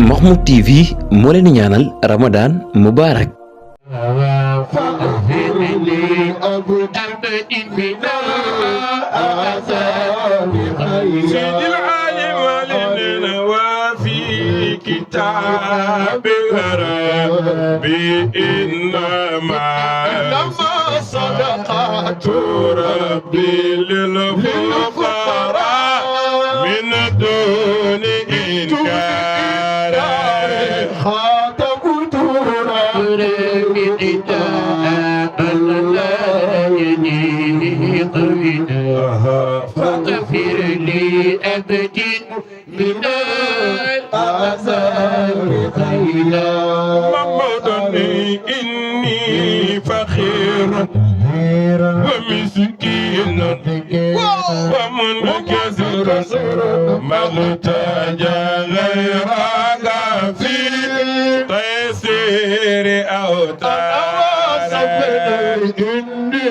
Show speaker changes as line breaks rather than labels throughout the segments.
Mahmoud TV moo leen di ñaanal Ramadan Mubarak.
كتاب ربي إنما صدقات ربي للفقراء من دون إنكار خاطبت ربي كتاب لا يليق بنا فاغفر لي أبدي من الآثار خيلا محمدني إني فخير ومسكين ومنكسر مغتاجا غيرك في تيسير أوتار إني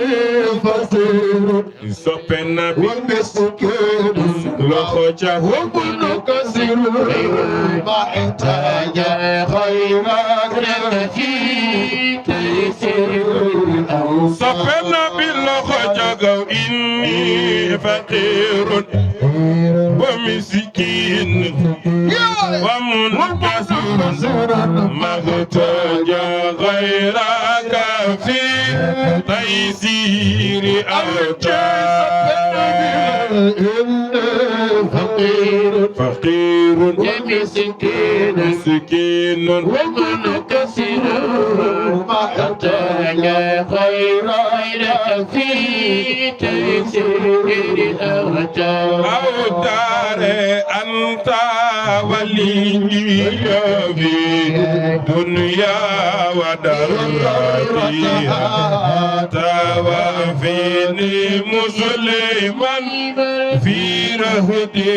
فخير سبنا بمسكين لخجا ومنكسر محتاج خيرك في تيسير سبنا بالخجا إني فقير ومسكين ومنكسر محتاج غيرك في تيسير أوتار فقير مسكين ومنكسر محتاج خيرك في تيسير أوتار أنت ولي في دنيا ودربها توافيني مسلما في رهدي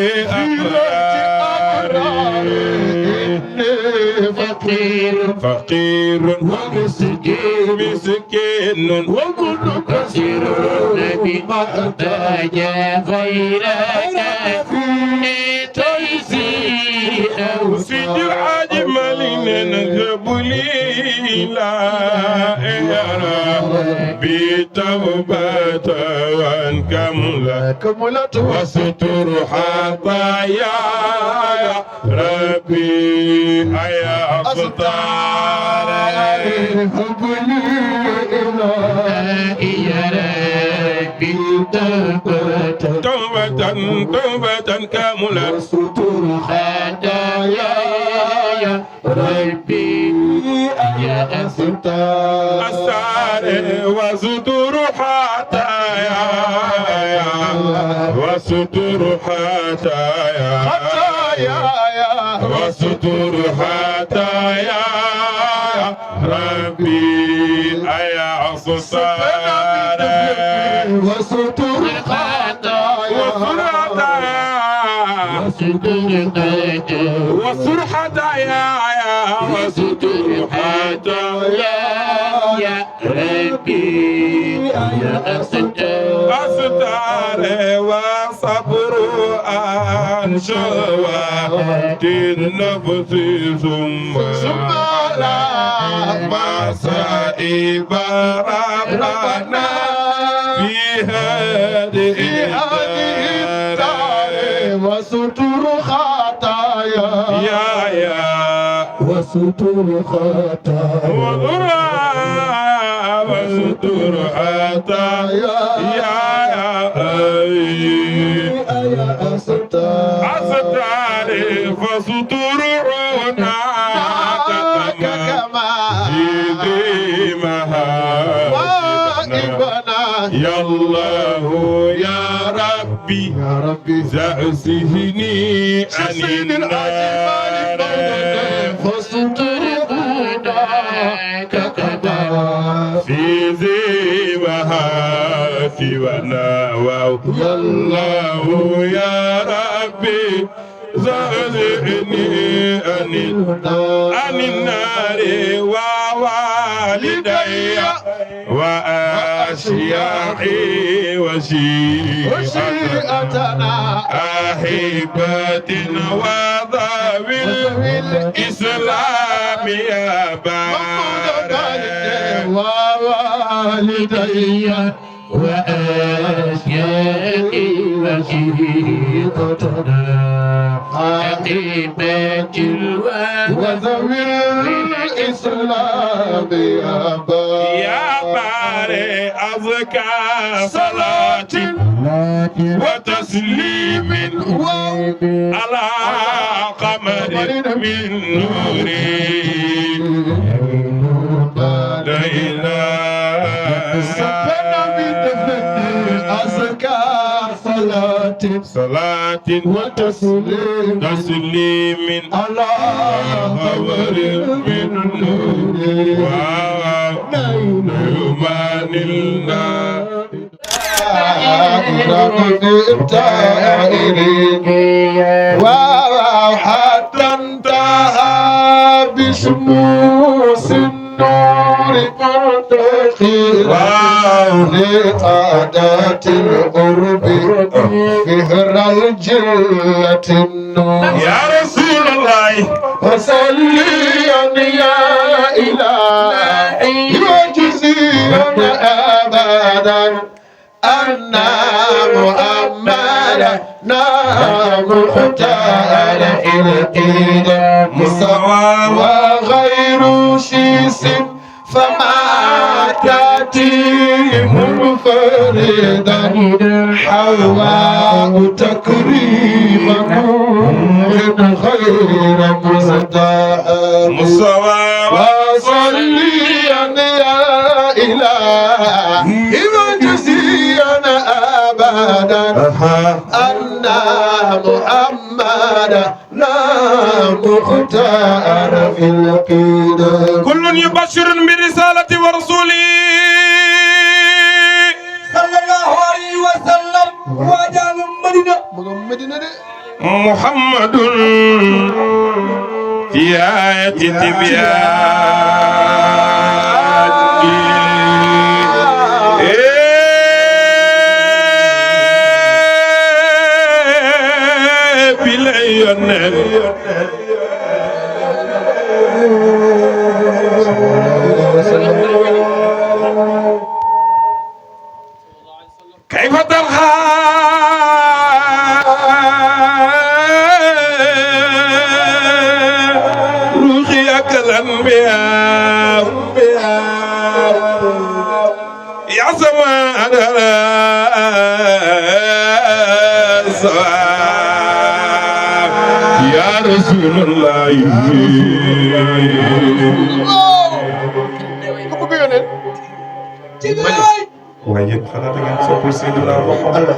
فقير مسكين ومنكسر محتاج غيرك في تيسير سيد الحاج مالين نذهب لي لا يرى بتوبة كملت وستر حطايا ربي يا أستار هب لي يا ربي توبة كاملة وستر حطايا يا ربي يا أستار وستر حطايا وستر حطايا وستر حطايا ربي يا أستار وستر حطايا وستر حطايا وستر حطايا يا ربي يا أستار وصبر عن شوات النفس ثم لا مصائب ربنا في هذه الدار وستر خطايا يا وستر خطايا وستر خطايا يا أستار فستر هناك كما في مهابنا يا الله يا ربي زعزهني عن النار فستر هناك كما في ذي مهابنا يا الله يا ربي زعزهني عن النار ووالدي أشياعي وشيئتنا أحبة وذوي الإسلام يا بارئ
ووالدي وأشيائي وشيقتنا حقيقة
وذوي الإسلام يا بارئ أزكى صلاة وتسليم على قمر من نوري لا إله أزكى صلاة وتسليم على قمر من نوري وما نلنا وحتى انتهى بشموس النور لقادات القرب فهر الجلة النور يا رسول الله وصليا يا إلهي وجزيا أبدا أن محمدا مختار القيد مستوى وغير شيس فما تأتي منفردا حواء تكريما من خير مزداء مستوى وصليا يا إلهي وجزيا أبدا أن محمدا لا مختار في القيد كل يبشر برسالة ورسوله
صلى الله عليه وسلم وجعل المدينة
محمد في آية تبيان كيف ترخى روحيك الأنبياء يا زمان يا رسول الله waaye xanaa da ngeen soppal Seydina Muhammad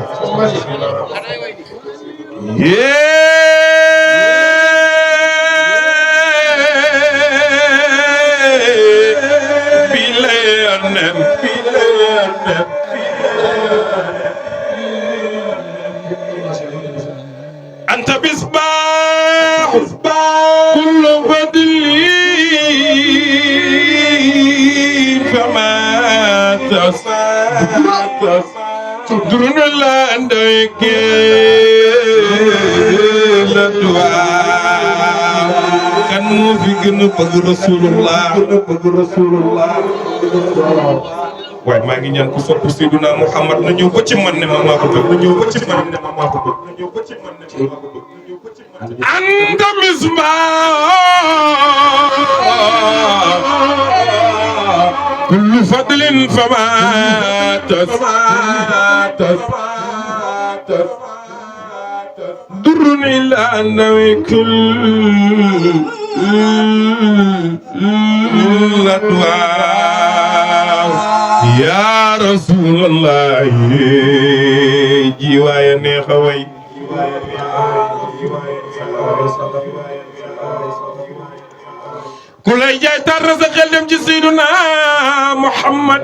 أنت مصباح كل فضلي فما تدرون الله عندك لدعاء كان مو في جنب رسول الله waaye maa ngi ñaan ku sopp Seydina Muhammad na ñëw ba ci man ne ma maa ko bëgg na ñëw ba ci man ne ma maa ko bëgg na ñëw ba ci man ne ma maa ko bëgg anta misbah kullu fadlin fama durrun illa annahu kull ladwa ya Rasulullah jiwaaya neex a way ku lay jaay tar sa xel dem ci Seydina Muhammad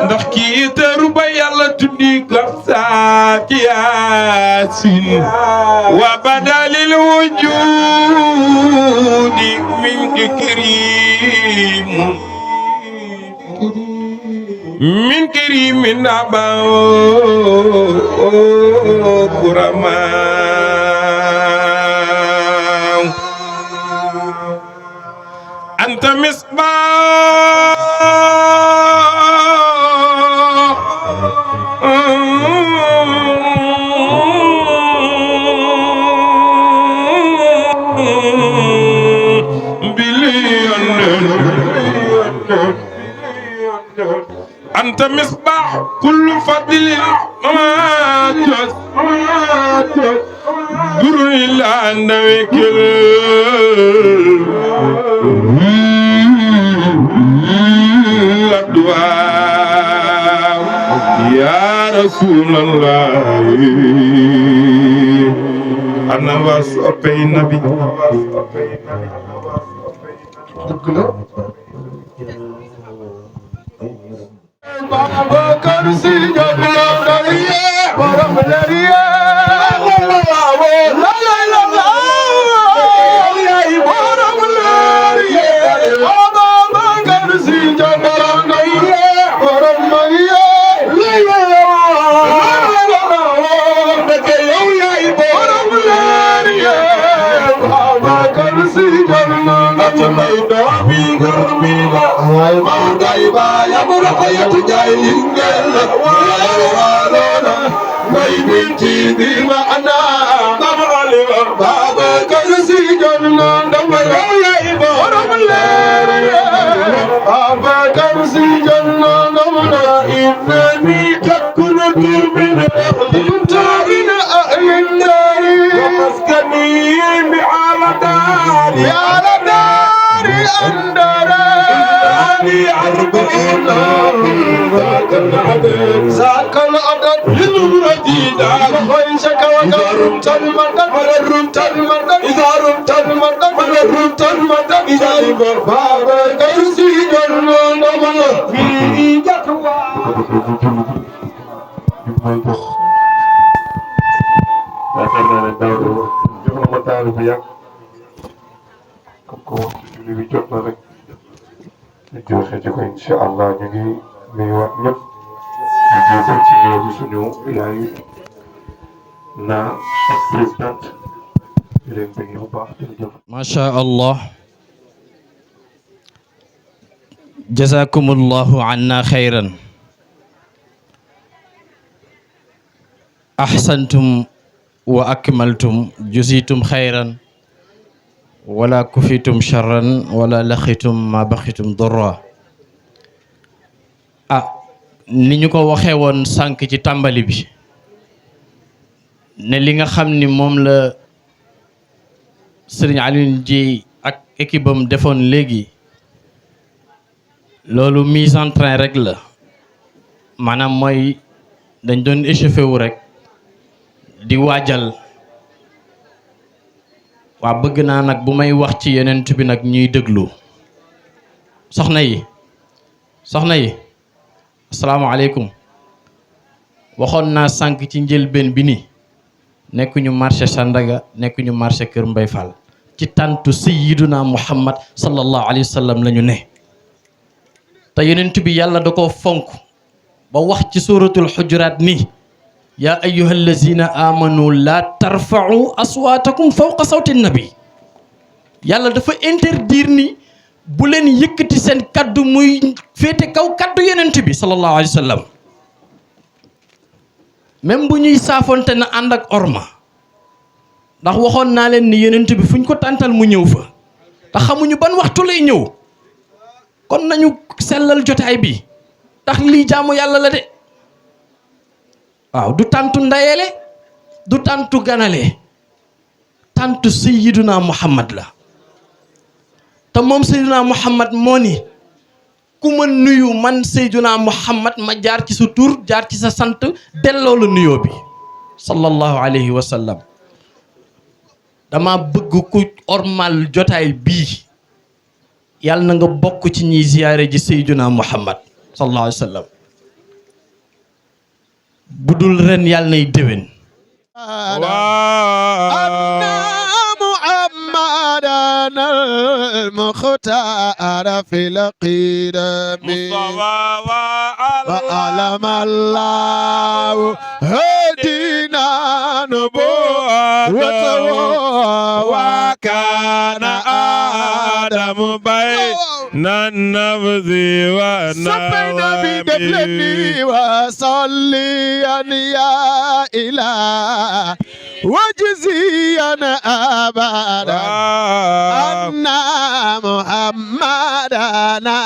ndax kii teru ba Yàlla tuddi ko saati Yaasin wa badalil wujudi min kariim من كريم أبا كرما أنت مصباح أنت مصباح كل فضل ما در إلا أنك الأدواء يا رسول الله أنا وصفي النبي
Bakar si jabla dariye baram dariye la la la ya baram dariye Bakar si jabla dariye baram dariye la la baram dariye Bakar si jabla ay mawday ba ya burqayat jaylingel walana may binti bi maana qabali baba kasi janna dama ya borom leer baba kasi janna dama innani takuntu min kuntabina ahlin dari maskani bi ala dari andara أربعين ذاك العدد للمرتي ذاك خيشك وقرمت المدد ورمت المدد إذا رمت المدد ورمت المدد إذا رمت بابا كرسي جنة نمل في جكوا
joxe ci ko insha allah ñu ngi nuyuwaat ñëpp di jiital ci ñëw bi suñu yaay na ak présidente di leen bëgg bu baax jërëjëf
macha allah jazakumullahu anna xayran ahsantum wa akmaltum jusitum xayran wala kufitum charran wala laxitum ma baxitum dorra ni ñu ko waxee woon sànq ci tàmbali bi ne li nga xam ni moom la sëriñ Alioune Dieye ak équipe am defoon léegi loolu mise en train rek la maanaam mooy dañ doon échauffé wu rek di waajal waa bëgg naa nag bu may wax ci yeneen bi nag ñuy déglu soxna yi asalaamaaleykum waxoon naa sànq ci njëlbeen bi ni nekkuñu marché Sandaga nekkuñu marché Kër Mbay Fall ci tàntu sayyiduna Muhammad sallallahu alayhi wa sallam la ñu ne te yeneen bi yàlla da koo fonk ba wax ci suratul xujuraat ni yaa ayyuha allazina amanu laa tarfa'u aswaatakum fawqa sawti nabi yàlla dafa interdire ni bu leen yëkkati seen kaddu muy féete kaw kaddu yonent bi sallallahu alayhi wa sallam même bu ñuy saafonte na ànd ak orma ndax waxoon naa leen ni yonent bi fu ñu ko tàntal mu ñëw fa te xamuñu ban waxtu lay ñëw kon nañu sellal jotaay bi ndax lii jaamu yàlla la de waaw du tàntu ndayele du tàntu ganale tàntu sayyiduna Muhammad la te moom sayyiduna Muhammad moo ni ku ma nuyu man sayyiduna Muhammad ma jaar ci sa tur jaar ci sa sant delloo la nuyoo bi sallallahu alayhi wa sallam dama bëgg ku ormal jotaay bii yàlla na nga bokk ci ñiy ziyaare ji sayyiduna Muhammad sallallahu alayhi wa sallam budul ren yàlla nay déwén
محمدًا المختار في القدم وعلم الله هدينا نبوته وكان آدم بين النبذ والنوم وصليا يا إله وجزيا أبدا أن محمدنا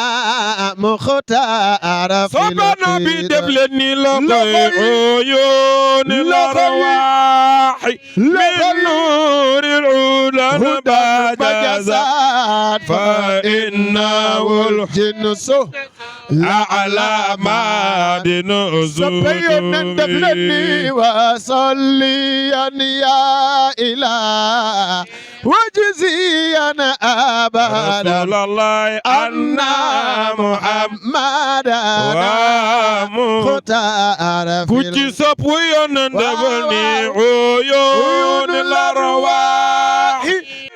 مختار في
النبي دبلني عيون الأرواح من نور العلا بجزات فإنه الجنس أعلى معدن الزهور وصليا يا إله وجزيا أبدا رسول الله أن محمدا مختار كنت سبويا ندبني عيون الأرواح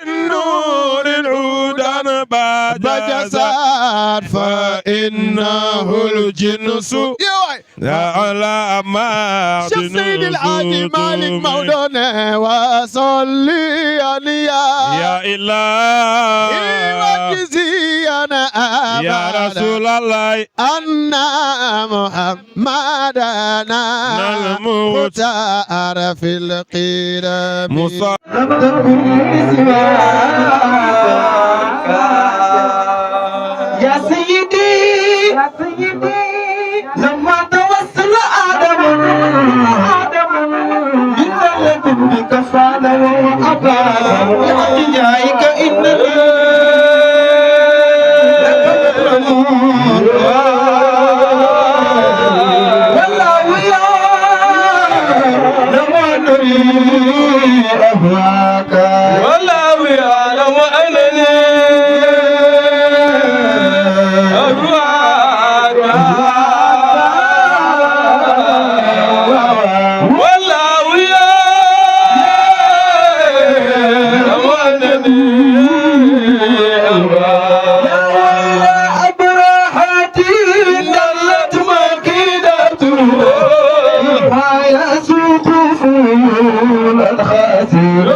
نور العودان بجسات فإنه الجنس على معدن
سيد العادي مالك مولانا وصلي
يا إله
وجزيا
يا رسول الله
أن محمدنا مختار في القدم
يا سيدي لما توسل آدم بالله بك فعله أبا جايك إنني والله يا لما نريد أبواك والله يعلم أنني أبواك والله يعلم أنني أبواك يا أبراحتي دلت مكيدته ما يسوق فول الخاسر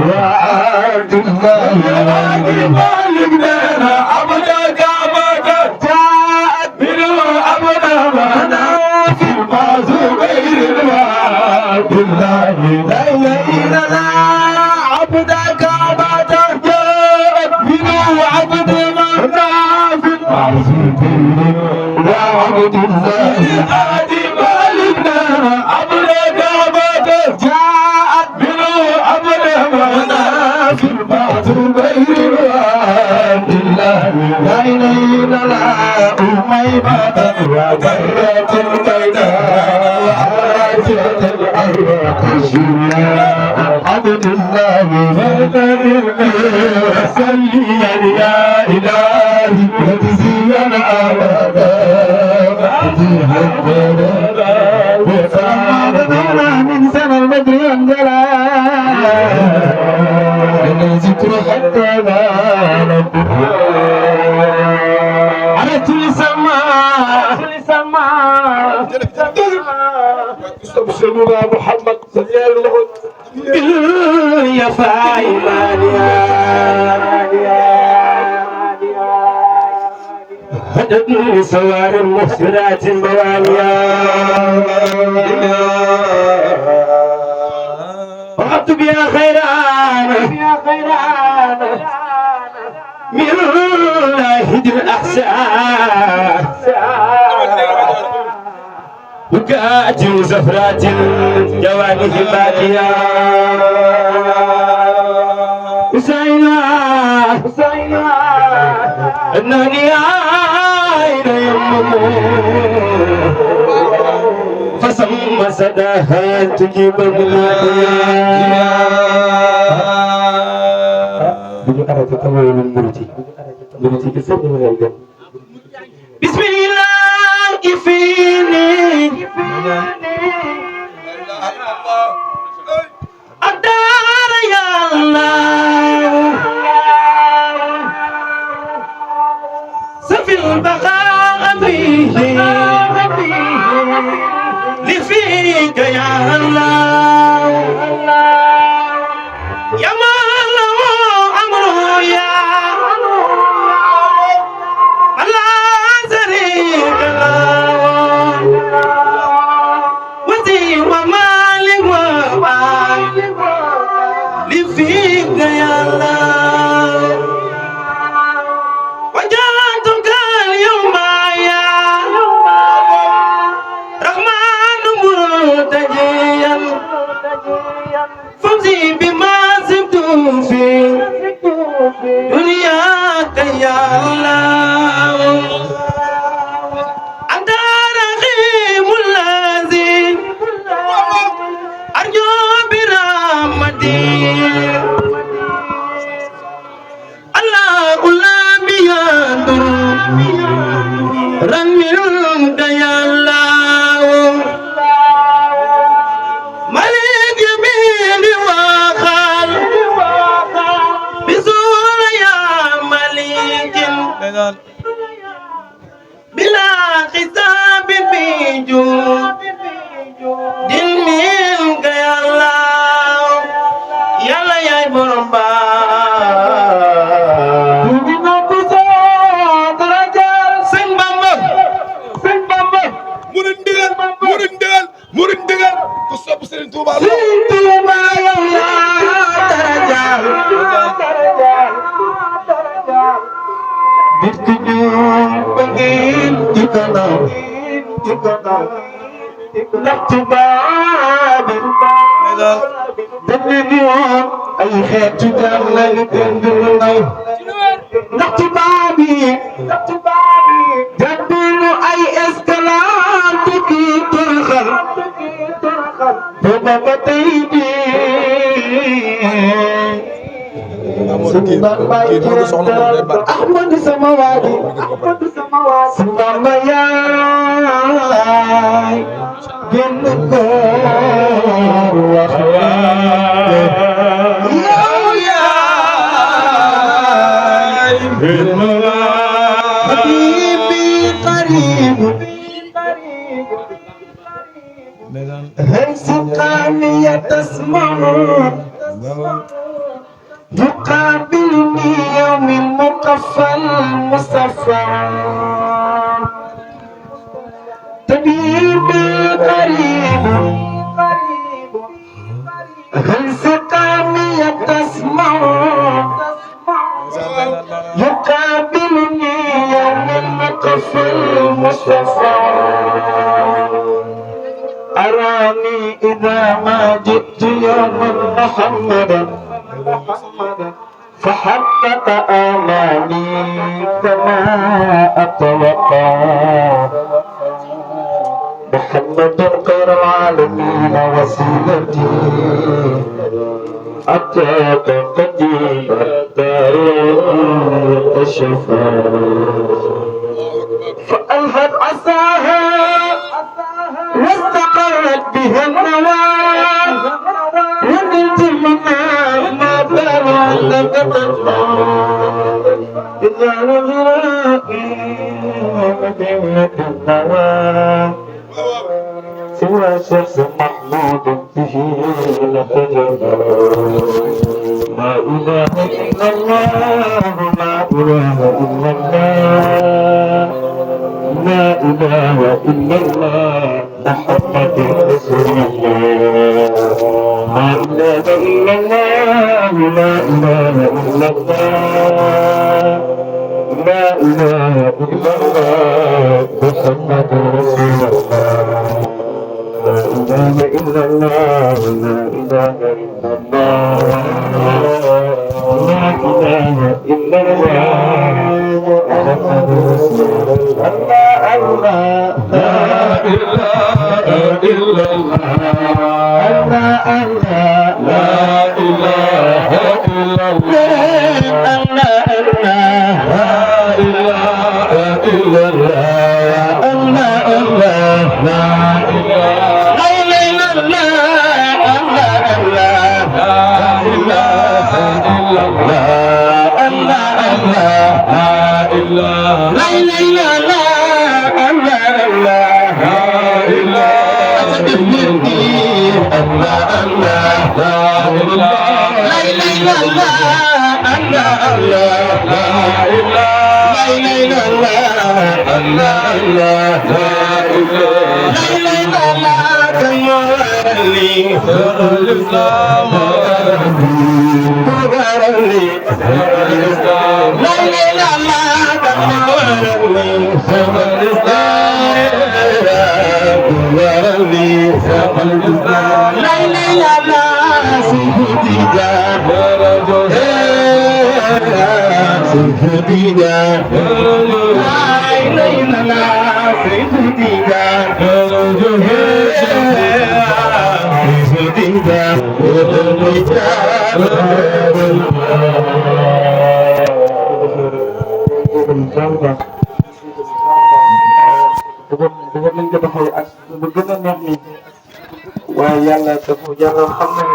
وعبد الله عزيزي يا عبد الله هادي مالكنا عبد كعبة جاءت منه عبد منا في البعث بين عبد الله لا اله الا الله اميمة وجرة البيضاء حاجة الارواح الشماء عبد الله صليا يا الهي وجزيا ابدا وفاضنا من سنة البدر انجلا ذكر حتى لا على كل سماء سيدنا محمد صلى الله عليه وسلم يا فايمان هدد سوار المحسنات بوانيا وقت بها خيران من لاهد الأحسان وكات زفرات جوانه باكيا حسينا انني عين يمه فسم سداها تجيب بسم الله فيني الدار يا الله سفي البقاء فيه لفيك يا الله يا من له أمره يا الله شريك له وزي ومالك ومالك لفيك يا الله وجاتك اليوم يا رحمن مرتجيا فوزي بما زدت في دنياك يا الله أنت رحيم الذي أرجو برحمتي الله لا بيدر رن منك يا الله ملك يمين وخال بزول يا ملك بلا حساب بجود دين منك يا الله يلا يا بربا
murid ndigal ku sopp Serigne Touba
Ahmad Samawati Sambamba yaay genn ko wax yow yaay genn habibi qarib هل سقامي تسمع يقابلني يوم المقفى المصفى طبيبي قريب هل سقامي تسمع يقابلني يوم المقفى المشفع أراني إذا ما جئت يوما محمدا فحقق آمالي كما أتوقع محمد خير العالمين وسيلتي أتاك قديم الدار الشفاء فألهت عصاها واستقرت بها النوى ونلت منها ما بال عندك إذا نظرائي مدينة النوى سوى شخص محمود به لتجرى لا إله إلا الله لا إله إلا الله لا إله إلا الله محمد رسول الله لا إله إلا الله لا إله إلا الله لا إله إلا الله محمد رسول الله لا إله إلا الله لا إله إلا الله لا إله إلا الله محمد رسول الله الله لا إله إلا الله الله لا إله إلا الله لا إله إلا الله الله لا bëgg nañ ko doxee ak lu gën a neex nii waaye yàlla dafa jaral xam na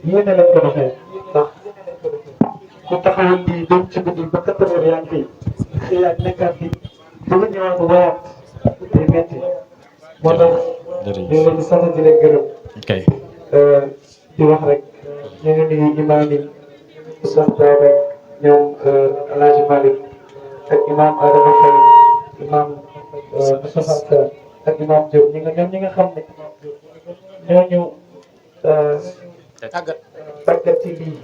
yéene lañ ko doxee ndax ku taxawal lii dem ci guddi ba 4 heures yaa ngi fi xëyaat nekkaat bi bëgg ñëwaat wayaat day metti moo tax ñu ngi leen di sant di leen gërëm di wax rek ñu ngi nuyu imaam yi Oustaz Daouda ñoom El Hadj Malick ak imaam Adama Faye imaam Moustapha Sarr ak imaam Diop ñi nga xam ne ñooñu tàggat ci lii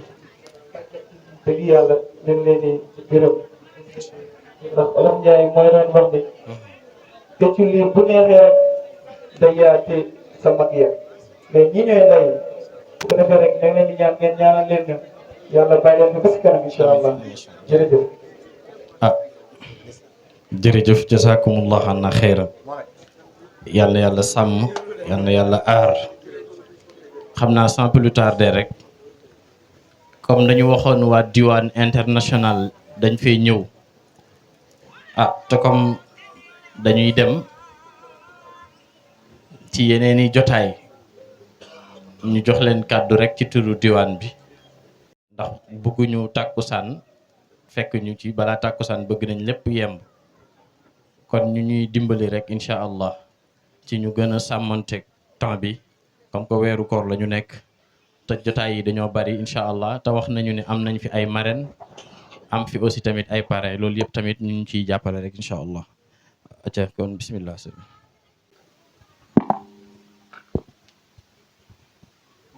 dëgg yàlla ñu ngi leen di gërëm ndax Olof Ndiaye mooy doon wax ni te ci lii bu neexee rek day yaate sa mag ya mais ñi ñooy ndey bu ko defee rek ñu ngi leen di ñaan ngeen ñaanal leen ñu yàlla bàyyi leen ba si kanam incha allah jërëjëf.
jërëjëf jazakumullah anna xeyran yàlla yàlla sàmm yàlla aar xam naa sans plus tarder rek comme dañu waxoon waa diwaan international dañ fay ñëw te comme dañuy dem ci yeneeni jotaay ñu jox leen kàddu rek ci turu diwaan bi ndax bëgguñu tàkkusaan fekk ñu ci balaa tàkkusaan bëgg nañ lépp yemb kon ñu ñuy dimbali rek incha allah ci ñu gën a sàmmanteeg temps bi comme que weeru koor la ñu nekk te jotaay yi dañoo bari incha allah te wax nañu ne am nañ fi ay marraines am fi aussi tamit ay parrains loolu yëpp tamit ñu ngi ciy jàppale rek incha allah. acca kon bismillah.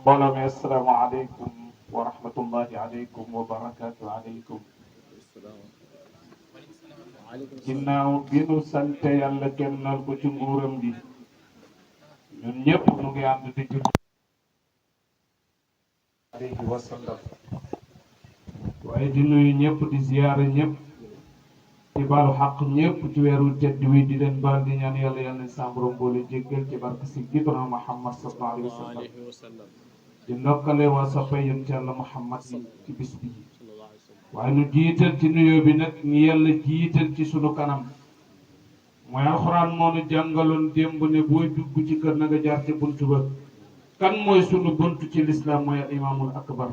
mbooloo mi asalaamaaleykum wa rahmatullahi aleykum wa barakaatu aleykum
ginnaaw bi nu sante yàlla kennal ko ci nguuram bi ñun ñëpp nu ngi ànd di julli alayhi wa sallam waaye di nuyu ñëpp di ziyaara ñëpp di baalu xaq ñëpp ci weeru tedd wi di leen baal di ñaan yàlla yàlla sa borom boole jéggal ci barke si gidona Muhammad sallallahu alayhi wa sallam di ndokkale waa soppay yonent yàlla Muhammad yi ci bis bi waaye nu jiital ci nuyoo bi nag ñu yàlla jiital ci sunu kanam mooy alxuraan moo nu jàngaloon démb ne booy dugg ci kër na nga jaar ci buntu ba kan mooy sunu buntu ci lislaam mooy al imaamul akbar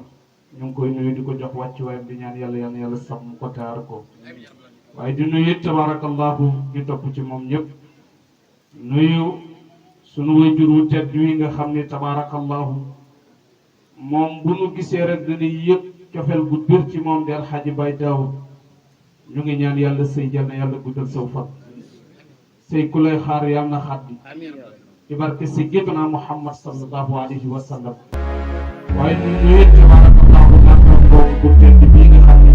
ñu ngi koy nuyu di ko jox wàcc waayam di ñaan yàlla yàlla sàmm ko taar ko waaye di nuyu it tabarakallahu ñu topp ci moom ñëpp nuyu sunu wayjur wu tedd wi nga xam ne tabarakallahu moom bu nu gisee rek dañuy yëg cofeel gu bir ci moom di alxaaji Baay Daawud ñu ngi ñaan yàlla sëy jal na yàlla guddal saw fan sëy ku lay xaar yàlla na xaddi ci barke sayyidina Muhammad sallallahu alayhi wa sallam waaye ñu nuyu it tabarakallahu naataangoom bu tedd bii nga xam ne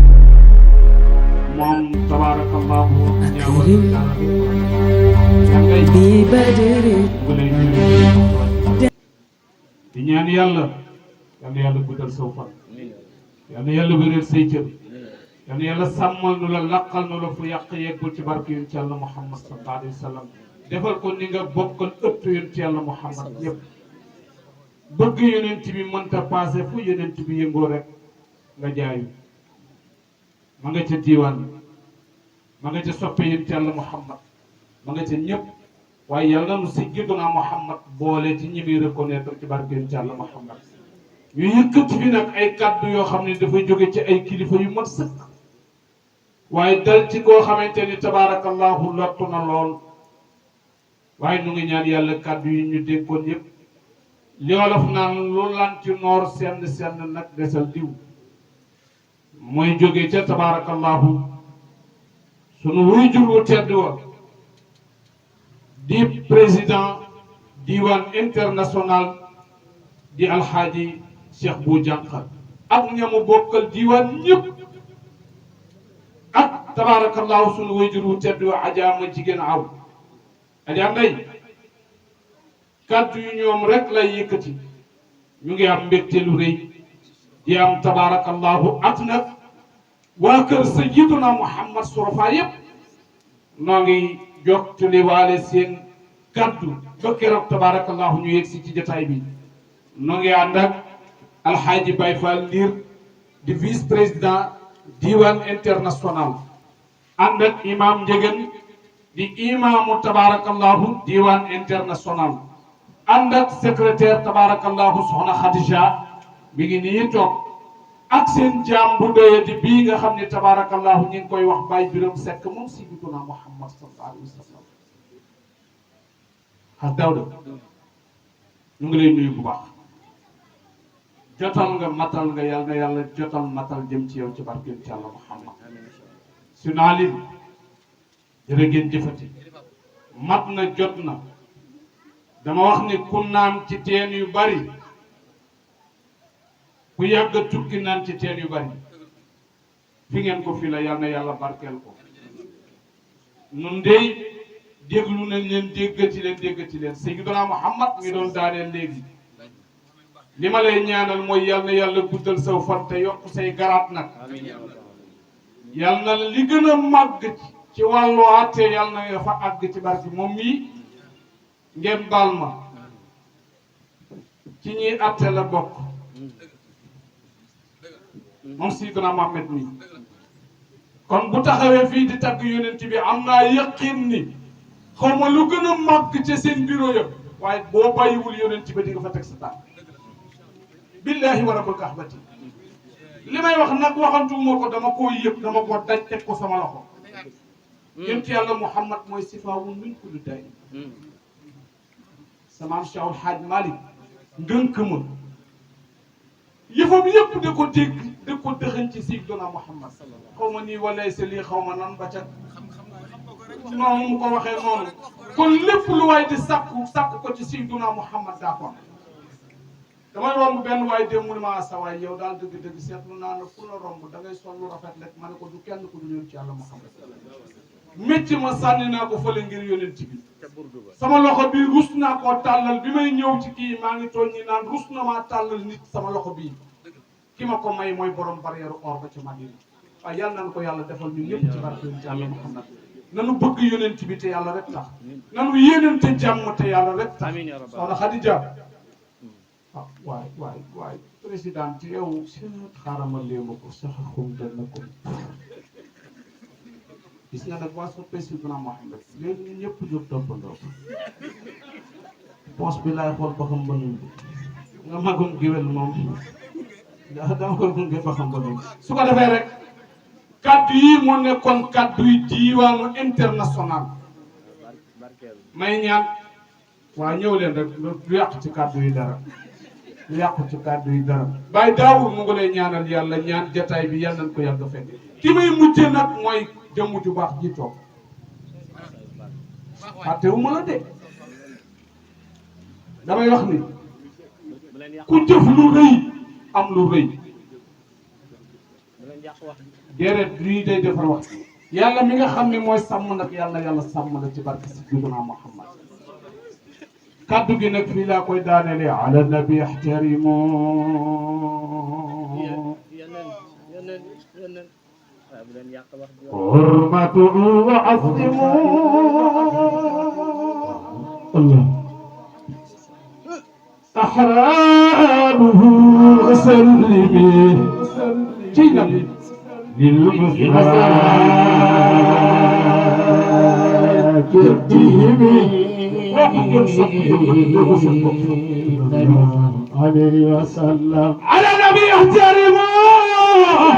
moom tabarakallahu ñaawal di ñaan yàlla yal na yàlla guddal saw fan yal na yàlla wéral say cër yal na yàlla sàmmal nu la laqal nu la fu yàq yeggul ci barke yonent yàlla Muhammad sallallahu alayhi wa sallam defal ko ni nga bokkal ëttu yonent yàlla Muhammad yëpp bëgg yonent bi mënta passé fu yonent bi yëngoo rek nga jaayu ma nga ca diiwaan bi ma nga ca soppe yonent yàlla Muhammad ma nga ca ñëpp waaye yàlla nu sayyiduna Muhammad boole ci ñi muy reconnaître ci barke yonent yàlla Muhammad ñu yëkkati fi nag ay kàddu yoo xam ne dafay jóge ci ay kilifa yu mat sëkk waaye dal ci koo xamante ni tabaarakallahu lottu na lool waaye nu ngi ñaan yàlla kàddu yi ñu déggoon yëpp li wolof naan lu lan ci noor senn senn nag desal diw mooy jóge ca tabaarakallahu sunu wayjur wu tedd wa di président diiwaan international di alxaaji Cheikh bu Jànqa ak ñamu bokkal diiwaan ñëpp ak tabaarakallahu sunu wayjur wu tedd wa Adja ma jigéen aw Adja Ndey kàddu yu ñoom rek lay yëkkati ñu ngi am mbégte lu rëy di am tabaarakallahu ak nag waa kër sayyiduna Muhammad surafa yëpp noo ngi jottali waale seen kàddu ba keroog tabaarakallahu ñu yegg si ci jotaay bi noo ngi ànd ak alxaaji Baye Fall Ndiir di vice président diiwaan international ànd ak imam Njegen di imaamu tabaarakallahu diiwaan international ànd ak secrétaire tabaarakallahu soxna Khadija mi ngi nii toog ak seen jaam bu doye di bii nga xam ne tabaarakallahu ñu ngi koy wax Baye Biram Seck moom sayyiduna Muhammad sallallahu alayhi wa sallam xas Daawda ñu ngi lay nuyu bu baax jotal nga matal nga yàlla na yàlla jotal matal jëm ci yow ci barkeel ci Yàlla Muhammad su naa leen jërë ngeen jëfati mat na jot na dama wax ni ku naan ci teen yu bari ku yàgg a tukki naan ci teen yu bari fi ngeen ko fi la yàlla na yàlla barkeel ko nun dey déglu nañ leen déggati leen Sayyiduna Muhammad mi doon daaneel léegi li ma lay ñaanal mooy yal na yàlla guddal saw fan te yokk say garaat nag yal na li gën a màgg ci wàllu àtte yal na nga fa àgg ci barki moom mii ngeen baal ma ci ñiy àtte la bokk moom Sayyiduna Muhammad mi kon bu taxawee fii di tagg yonent bi am naa yaqin ni xaw ma lu gën a màgg ci seen bureau yëpp waaye boo bàyyiwul yonent bi di nga fa teg sa tànk billahi wa rabbul kahbati li may wax nag waxantuma ko dama koo yëg dama ko daj teg ko sama loxo yonent yàlla Muhammad mooy sifaawun min kulli day samaam Cheikh El Hadj Malick ngënk ma yëfam yëpp da ko dégg da ko dëxëñ ci Sayyiduna Muhammad xaw ma nii walay sa lii xaw ma nan ba ca noonu mu ko waxee noonu kon lépp lu waay di sàkku ko ci Sayyiduna Muhammad daa ko
damay romb benn waay démb mu ne ma sa waay yow daal dëgg-dëgg seetlu naa ne fu la romb da ngay sol lu rafet rek ma ne ko du kenn ku dul ci yàlla Muhammad métti ma sànni naa ko fële ngir yonent bi sama loxo bi rus naa koo tàllal bi may ñëw ci kii maa ngi toog ñi naan rus na maa tàllal nit sama loxo bii ki ma ko may mooy borom barrière or ba ci Madina waaye yal nañu ko yàlla defal ñun ñëpp ci barke yonent yàlla Muhammad nanu bëgg yonent bi te yàlla rek tax nanu yéenante jàmm te yàlla rek tax soxna Khadija ah waay président yow xaaral ma léema ko sax xumtal na ko gis nga nag waa soppee si Seydina Muhammad léegi ñun ñëpp jóg toppandoo ko poos bi laay xool ba xam bënul bi nga magum géwél moom dama ko gunge ba xam bënul su ko defee rek kaddu yi moo nekkoon kaddu yi diiwaanu international may ñaan waa ñëw leen rek du yàq ci kaddu yi dara du yàq ci kaddu yi dara Baye Daawur mu ngi lay ñaanal yàlla ñaan jataay bi yàlla nañ ko yàgg fekk ki may mujjee nag mooy jëmm ju baax ji toog fàttewu ma la de damay wax ni ku jëf lu rëy am lu rëy déedéet lii day defar wax yàlla mi nga xam ne mooy sàmm nag yàlla na yàlla sàmm la ci barke Sayyidina Muhammad kaddu gi nag fii laa koy daanelee ala nabi ihtarimu حرمته وعظموا الله أحرامه وسلمي جينا للمصطفى عليه وسلم على نبي احترموا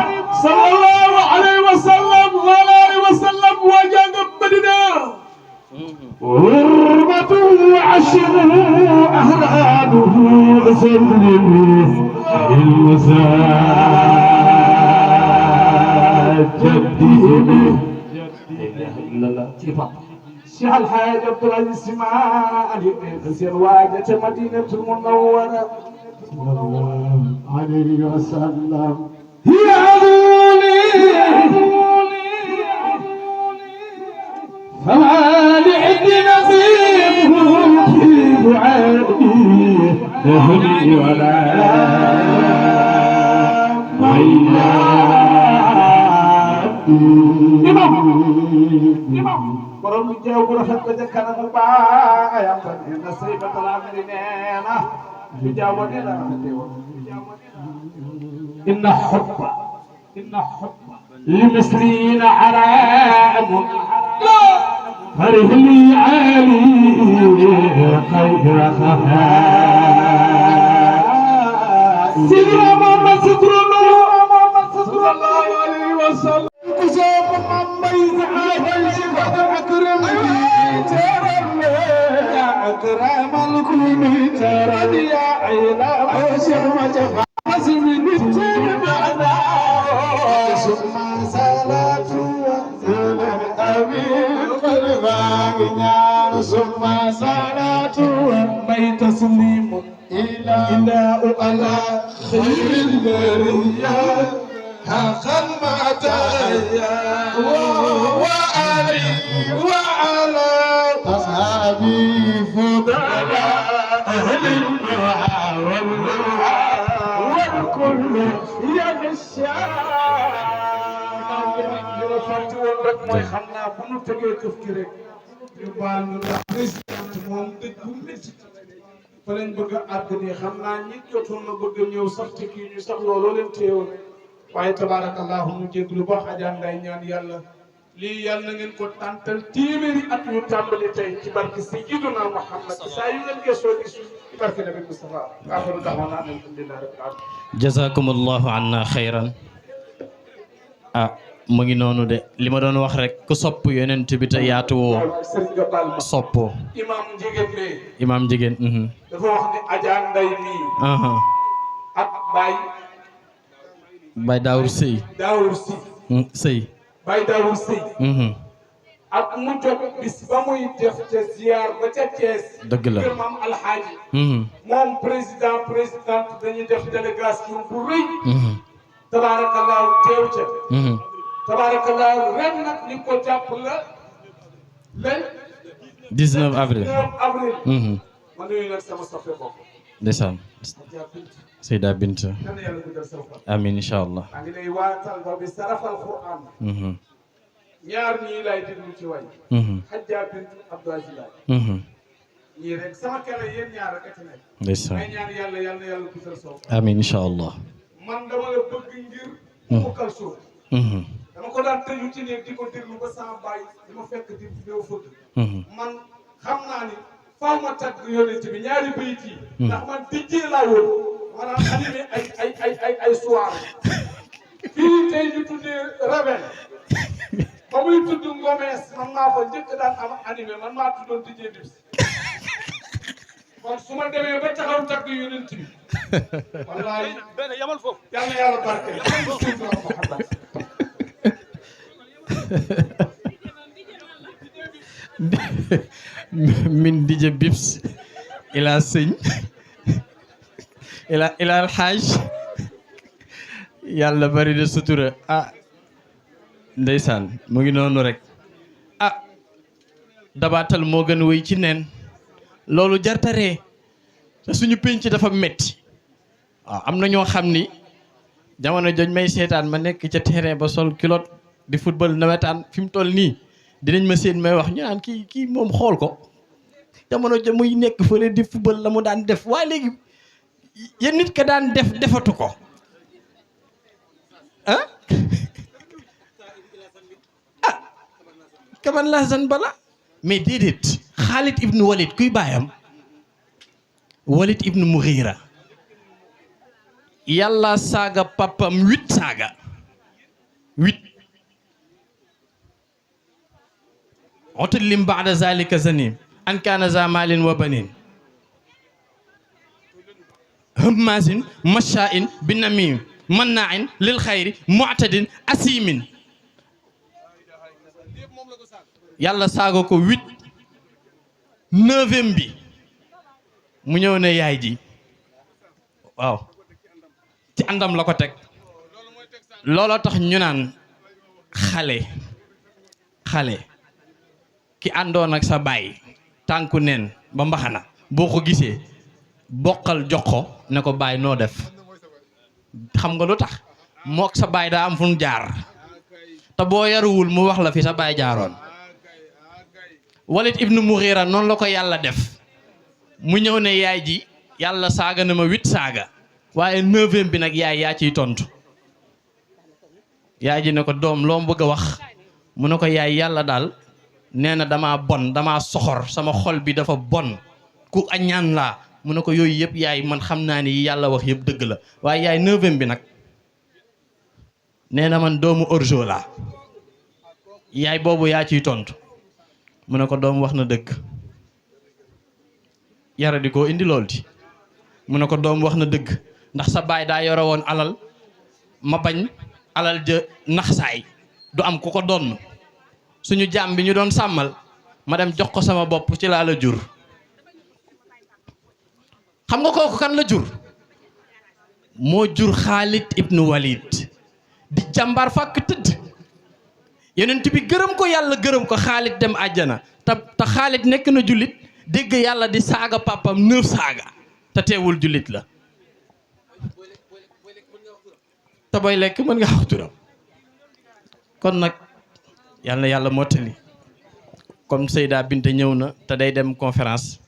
صلى الله عليه وسلم وعلى آله وسلم وجاء مدينة حرمته وعشره أهلاده وسلمه المساجد شيخ الحاج عبد العزيز اسماعيل يسير واجهة مدينة المنورة عليه وسلم يعظوني فما لعد نصيب في بعادي يهدي ولا borom bi jeew bu rafet ba ca kanamu baayam ba nee na saybatal amri nee na bi jaaw ba nee na rafetee woon inna xubba لمثلين حرام فرح لي عالي خير خفاء سيدنا محمد سترنا صلى الله عليه وسلم كشوف محمد صفة أكرم يا أكرم الكل ترى يا عيلا بشر ما جفا حسن معنا ثم صلاة أمين قلبنا ثم صلاة بيت تسليم إلى على خير البرية حقا معتايا وعلي وعلى أصحابي فضلاء أهل النوى والنوى والكل يغشى fàtte woon rek mooy xam naa bu nu tegee këf ki rek ñu baal ñu ndax président moom dëj bu métti fa lañ bëgg a àgg nii xam naa ñi jotoon na bëgg a ñëw sax ci kii ñu sax looloo leen teewoon waaye tabaarakallahu ñu jéglu baax ajaan ngay ñaan yàlla lii yàlla na ngeen ko tàntal téeméeri at ñu tàmbali tey ci barke Sayyidina Muhammad saa yu ngeen gëstoo gis ci barke Nabi Mustafa aaxiru da'waana alhamdulillahi rabbil aalamiin
jazakumullahu anna xayran ah mu ngi noonu de li ma doon wax rek ku sopp yonent bi te yaatu woo soppoo imaam jigéen
dafa wax ni ajaan nday mii ak
Baye Daawur Sëy
Daawur Sëy
Sëy
Baye Daawur Sëy ak mu jot bis ba muy def ca ziar ba ca Thiès.
dëgg la
kër maam Alxaaji. moom présidente dañuy def délégation bu rëy. tabaarakallaahu teew ca. tabaarakallaahu ren nag ni ko jàpp la le
19 avril.
19 avril. ma nuyu nag sama soppe bopp.
ndeysaan. Seyda Bint.
yal na yàlla guddal sa fan.
amiin incha allah.
maa ngi lay waatal ba bi sarafal Qur'an. ñaar ñii lay déglu ci way. Hadja Bintu Abdou Aziz Laye. ñii rek sama kere yéen ñaar rek a ci nekk.
ndeysaan.
may ñaan yàlla yal na yàlla guddal sa fan.
amiin incha allah.
man dama la bëgg ngir. mu kalsoo. dama ko daan tëju ci néeg di ko déglu ba sama baay di ma fekk di ñëw fëgg. man xam naa ni faaw ma tagg yonent bi ñaari bayit yi. ndax man dijjee laa woon. maanaam animé ay soirée. fii tey ñu tuddee Rebel. ba muy tudd Ngomes man maa fa njëkk daan am animé man maa tuddoon dijjee Dibs. kon su ma demee ba taxaw tagg yonent bi. wallaay yamal foofu. yal na yàlla barkeel.
min dija Bibs ila sëñ ila alxaaj yàlla bari na sutura ndeysaan mu ngi noonu rek dabaatal moo gën wéy ci neen loolu jartaree te suñu pénc dafa metti waaw am na ñoo xam ni jamono joj may seetaan ma nekk ca terrain ba sol culotte di football nawetaan fi mu toll nii dinañ ma seen may wax ñu naan kii moom xool ko jamono ja muy nekk fële di football la mu daan def waaye léegi yéen nit ka daan def defatu ko kaman la zan bala mais déedéet Khalid ibnu Walid kuy baayam Walid ibnu Mughira yàlla saaga papam 8 saaga 8 otulim baada zalika zanim an kaana za malin wa banin hammazin masha'in binamim manna'in lil khayri mu'tadin asimin yàlla saaga ko 8 9e bi mu ñëw ne yaay ji waaw ci àndam la ko teg looloo tax ñu naan xale ki àndoon ak sa baay tànku neen ba mbaxana boo ko gisee bokkal jox ko ne ko baay noo def xam nga lu tax mook sa baay daa am fu mu jaar te boo yaruwul mu wax la fi sa baay jaaroon Walid ibnu Mughira noonu la ko yàlla def mu ñëw ne yaay ji yàlla saaga na ma 8 saaga waaye 9e bi nag yaay yaa ciy tontu yaay ji ne ko doom loo bëgg a wax mu ne ko yaay yàlla daal nee na damaa bon damaa soxor sama xol bi dafa bon ku añaan laa mu ne ko yooyu yëpp yaay man xam naa ni yàlla wax yëpp dëgg la waaye yaay 9e bi nag nee na man doomu orjo laa yaay boobu yaa ciy tontu mu ne ko doom wax na dëgg yara di ko indi lool di mu ne ko doom wax na dëgg ndax sa baay daa yore woon alal ma bañ alal ja naxsaay du am ku ko donn suñu jaam bi ñu doon sàmmal ma dem jox ko sama bopp ci laa la jur xam nga kooku kan la jur moo jur Khalid ibnu Walid di jàmbaar fàkk tëdd yonent bi gërëm ko yàlla gërëm ko Khalid dem àjjana te Khalid nekk na jullit dégg yàlla di saaga papam 9 saaga te teewul jullit la te booy lekk mën nga wax turam kon nag yal na yàlla mottali comme Seyda Binta ñëw na te day dem conférence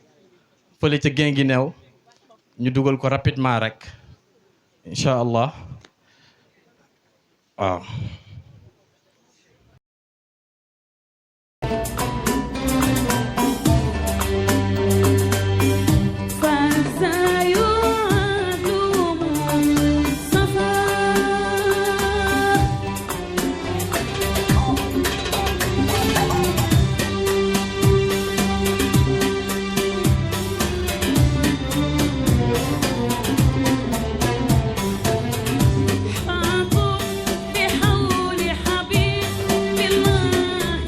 fële ca Guinguinéo ñu dugal ko rapidement rek incha allah waaw.
بحول حبيب الله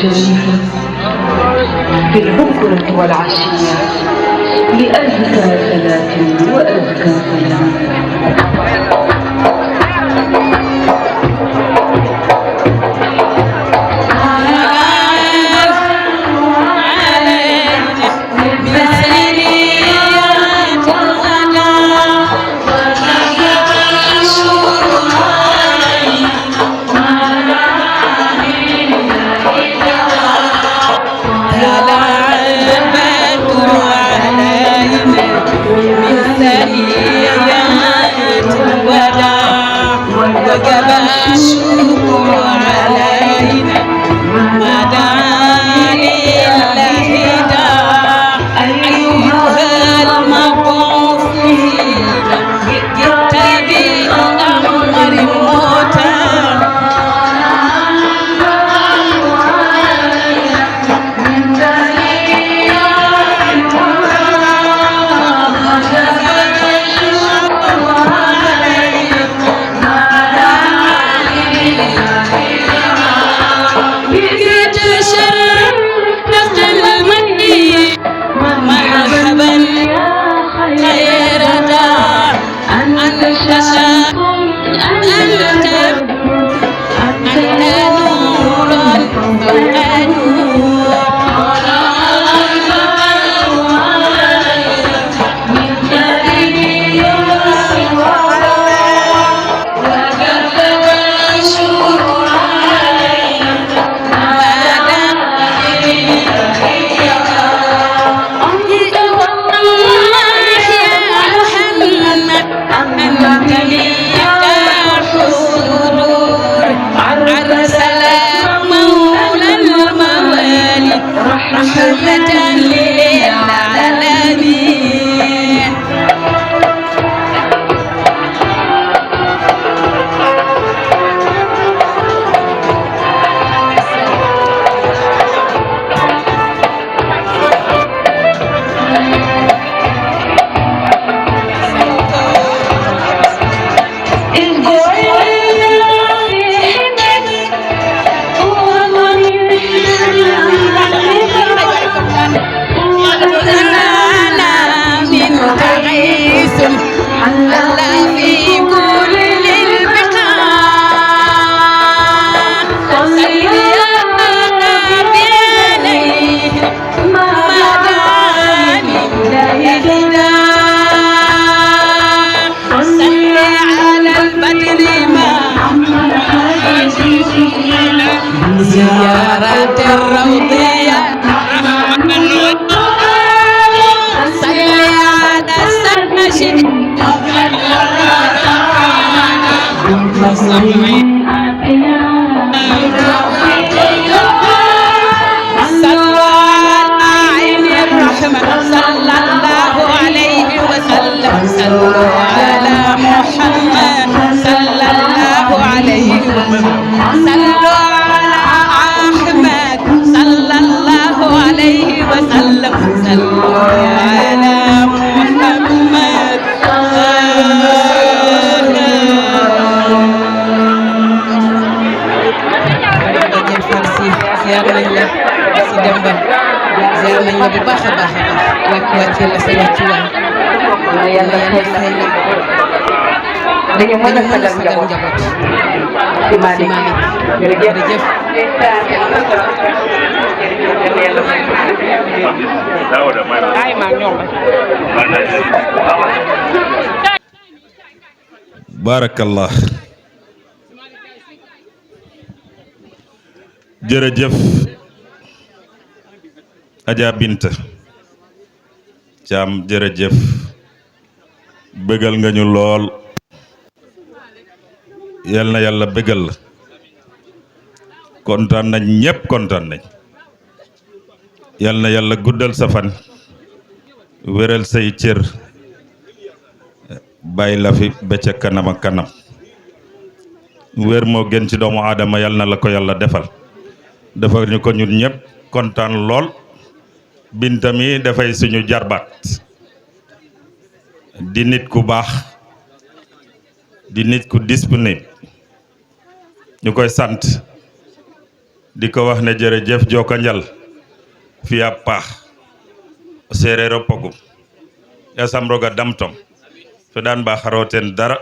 الشريفة في البكرة والعشية لأزكى صلاة وأزكى سلام.
dañu mën a sagal njaboot si Malick jërëjëf
barakallah jërëjëf Adja Binta Thiam jërëjëf bëggal nga ñu lool yal na yàlla bëggal la kontaan nañ ñëpp kontaan nañ yal na yàlla guddal sa fan wéral say cër bàyyi la fi ba ca kanam ak kanam wér moo gën ci doomu aadama yal na la ko yàlla defal defal ñu ko ñun ñëpp kontaan lool Binta mi dafay suñu jarbaat di nit ku baax di nit ku disponible ñu koy sant di ko wax ne jërëjëf joka njal fiya paax o sereer o pogum yasam roga damtom feɗan ba xaroten dara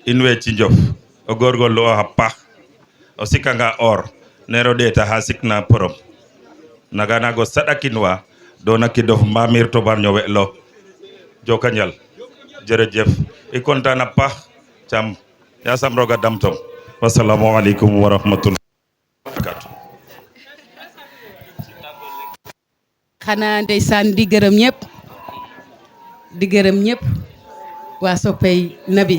in we ci njof o gorgorlu o xa paax o sikanga or nero ɗeeta xa sikna porom naga nago saɗakinwa dona kidof mbamir to bar ñowe lo joka njal jërëjëf i kontaan a paax cam yasam roga damtom wasalaamu aleykum wa rahmatullah
xanaa ndeysaan di gërëm ñëpp waa soppey nabi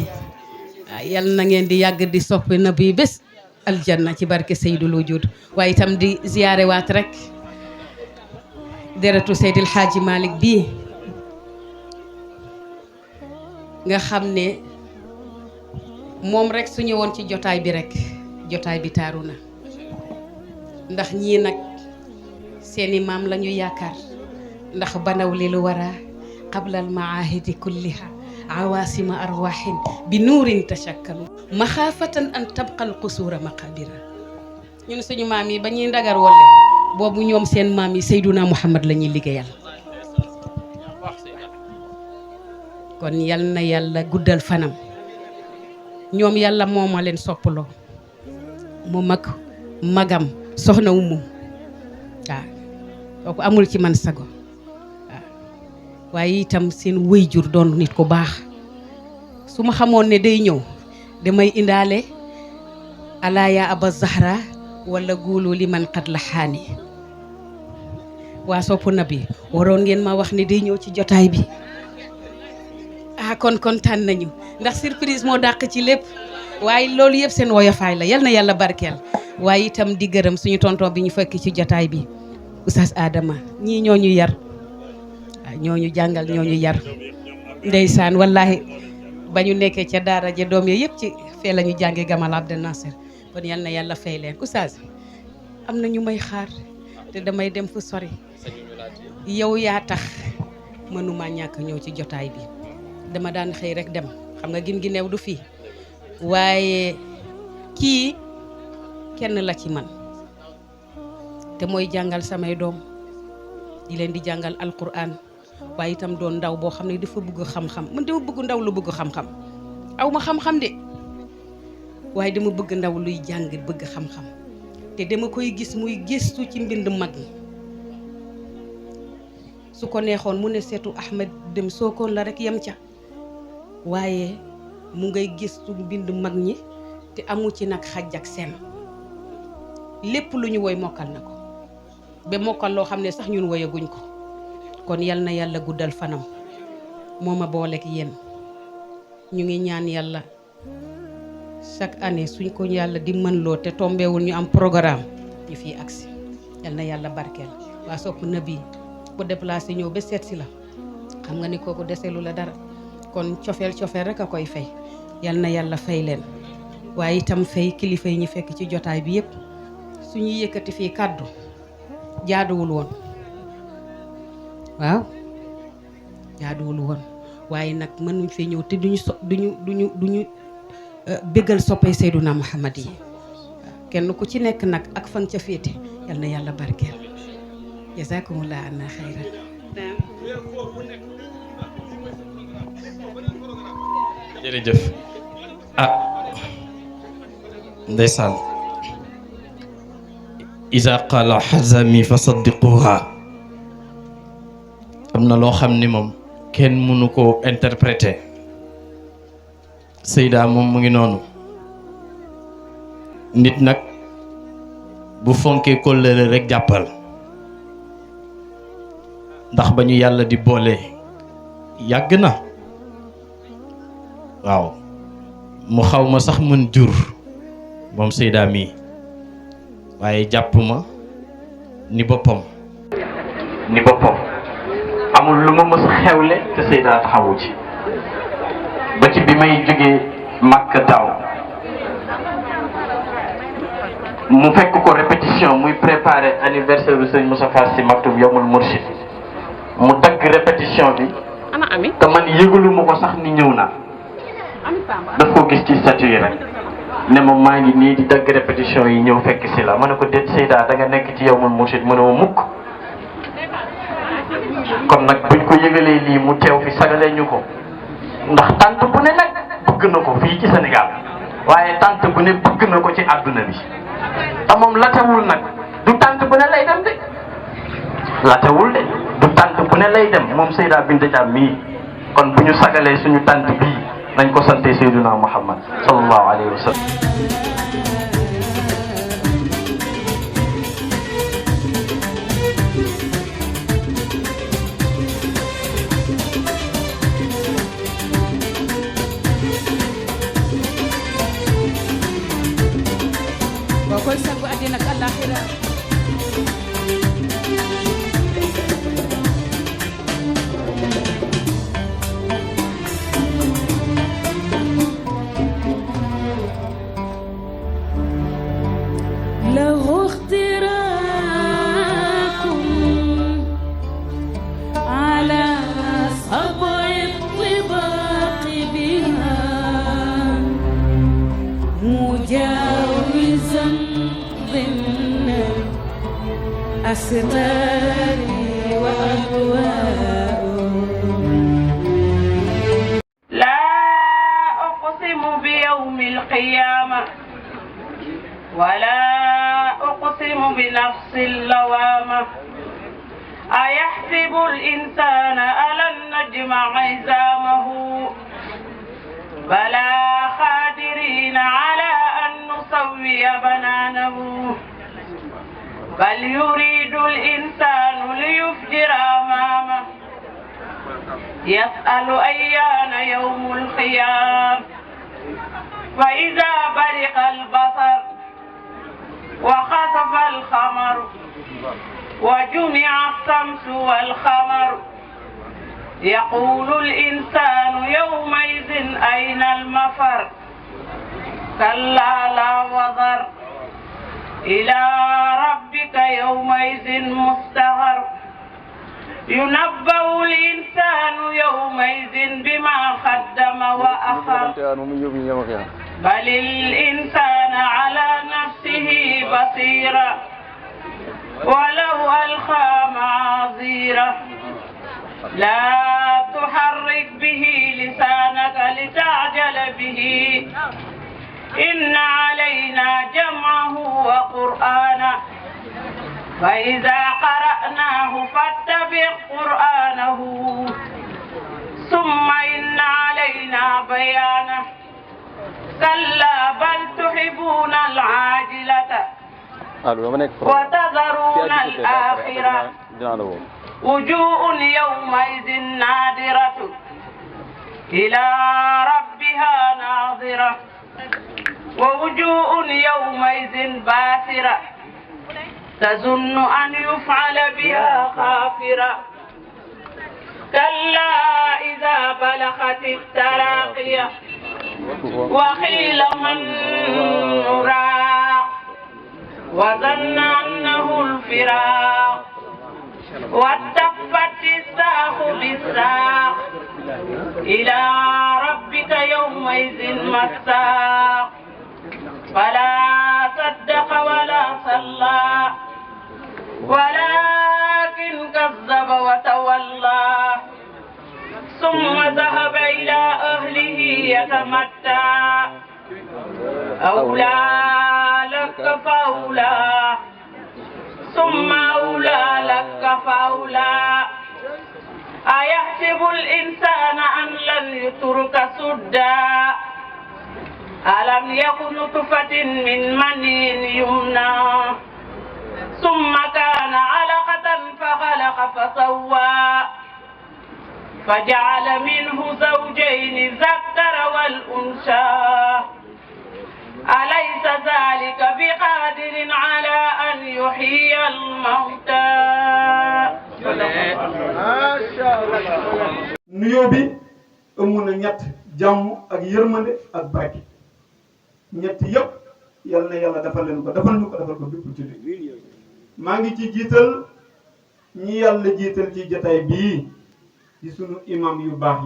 yal na ngeen di yàgg di soppe nabi bés aljanna ci barke Seydul Wujud waaye itam di ziyaare waat rek deretu Seydil Hadji Malick bii nga xam ne moom rek su ñëwoon ci jotaay bi rek jotaay bi taaru na ndax ñii nag seeni maam la ñu yaakaar ndax banaw li lu wara qablal maahidi kulliha awasima arwahin bi nuurin tashakkalu maxaafatan an tabqal qusuura maqabira ñun suñu maam yi ba ñuy ndagar wolle boobu ñoom seen maam yi Seyduna Muhammad la ñuy liggéeyal kon yal na yàlla guddal fanam ñoom yàlla moo ma leen soppaloo mu magam soxna Umu waaw kooku amul ci man sago waaw waaye itam seen wëyjur doon nit ku baax su ma xamoon ne day ñëw damay indaale alaaya aba zahra wala guulu li man xat la xaani waa sopp nabi waroon ngeen ma wax ne day ñëw ci jotaay bi kon kontaan nañu ndax surprise moo dàq ci lépp waaye loolu yëpp seen woyofaay la yal na yàlla barkeel waaye itam di gërëm suñu tonton bi ñu fekk ci jotaay bi Oustaz Adama ñii ñoo ñu yar ñoo ñu jàngal ñoo ñu yar ndeysaan wallahi ba ñu nekkee ca daara ja doom yooyu yëpp ci fee la ñu jàngee Gamal Abdel Nasser kon yal na yàlla fay leen Oustaz am na ñu may xaar te damay dem fu sori yow yaa tax mënuma ñàkk ñëw ci jotaay bi dama daan xëy rek dem xam nga gin gi neew du fii waaye kii kenn la ci man te mooy jàngal samay doom di leen di jàngal alquran waaye itam doon ndaw boo xam ne dafa bëgg xam-xam man dama bëgg ndaw lu bëgg xam-xam aw ma xam-xam de waaye dama bëgg ndaw luy jàng bëgg xam-xam te dama koy gis muy gëstu ci mbind mag ñi su ko neexoon mu ne seetu Ahmed dem Sokone la rek yem ca waaye mu ngay gëstu mbind mag ñi te amu ci nag xaj ak seen lépp lu ñu woy mokkal na ko ba mokkal loo xam ne sax ñun woyaguñ ko kon yal na yàlla guddal fanam moo ma booleeg yéen ñu ngi ñaan yàlla chaque année suñ ko yàlla di mën loo te tombewul ñu am programme ñu fiy agsi yal na yàlla barkeel waa sopp nabi bu déplacé ñëw ba seet si la xam nga ni kooku deselu la dara kon cofeel rek a koy fay yal na yàlla fay leen waaye itam fay kilifa yi ñu fekk ci jotaay bi yëpp suñuy yëkkati fii kàddu jaaduwul woon waaw jaaduwul woon waaye nag mënuñ fee ñëw te duñu béggal soppay Seyduna Muhammad yi kenn ku ci nekk nag ak fan ca féete yal na yàlla barkeel jazakumullah anna xayran
jërëjëf ndeysaan iza qala xazami fa saddiquha am na loo xam ni moom kenn mënu ko interpréter Seyda moom mu ngi noonu nit nag bu fonkee kóllëre rek jàppal ndax ba ñu yàlla di boole yàgg na waaw mu xaw ma sax mën jur moom Seyda mii waaye jàpp ma ni boppam amul lu ma mës a xewle te Seyda taxawu ci ba ci bi may jógee Makka daaw mu fekk ko répétition muy préparer anniversaire bi sëñ Moustapha Sy Maktoum Yawmul Mourchid mu dagg répétition bi te man yëgalu ma ko sax ni ñëw naa daf ko gis ci statut yi rek ne ma maa ngi nii di dagg répétition yi ñëw fekk si la ma ne ko déet Seyda da nga nekk ci yow man mursid mu ne ma mukk kon nag buñ ko yëgalee lii mu teew fi sagalee ñu ko ndax tant bu ne nag bëgg na ko fii ci Sénégal waaye tant bu ne bëgg na ko ci àdduna bi te moom latewul nag du tant bu ne lay dem de latewul de du tant bu ne lay dem moom Seyda Binta Thiam mii kon bu ñu sagalee suñu tant bii nañ ko sante Seydina Muhammad sallallahu alayhi wa sallam.
koy sangu àddina ak àllaaxira
له اختراق على سبع الطباق بها مجاوزا ضمن الأستار وأهواء
لا أقسم بيوم القيامة ولا أقسم بنفس اللوامة أيحسب الإنسان ألن نجمع عظامه بلى قادرين على أن نسوي بنانه بل يريد الإنسان ليفجر أمامه يسأل أيان يوم القيامة فإذا برق البصر وخسف القمر وجمع الشمس والقمر يقول الإنسان يومئذ أين المفر كلا لا وزر إلى ربك يومئذ مستقر ينبأ الإنسان يومئذ بما قدم وأخر بل الإنسان على نفسه بصيرا ولو ألقى معاذيره لا تحرك به لسانك لتعجل به إن علينا جمعه وقرآنه فإذا قرأناه فاتبع قرآنه ثم إن علينا بيانه كلا بل تحبون العاجلة وتذرون الآخرة وجوه يومئذ نادرة إلى ربها ناظرة ووجوه يومئذ باسرة تظن أن يفعل بها خافرة كلا إذا بلغت التراقية وقيل من راق وظن أنه الفراق والتفت الساق بالساق إلى ربك يومئذ مساق فلا صدق ولا صلى ولكن كذب وتولى ثم ذهب إلى أهله يتمتع أولى لك فأولى ثم أولى لك فأولى أيحسب الإنسان أن لن يترك سدى ألم يكن نطفة من مني يمنى ثم كان علقة فخلق فسوى فجعل منه زوجين الذكر والأنثى أليس ذلك بقادر على أن يحيي الموتى
nuyoo bi ëmm na ñett jàmm ak yërmande ak barke ñett yëpp yal na yàlla defal leen ko defal ñu ko defal ko bépp ci biir maa ngi ci jiital ñi yàlla jiital ci jotaay bii di sunu imam yu baax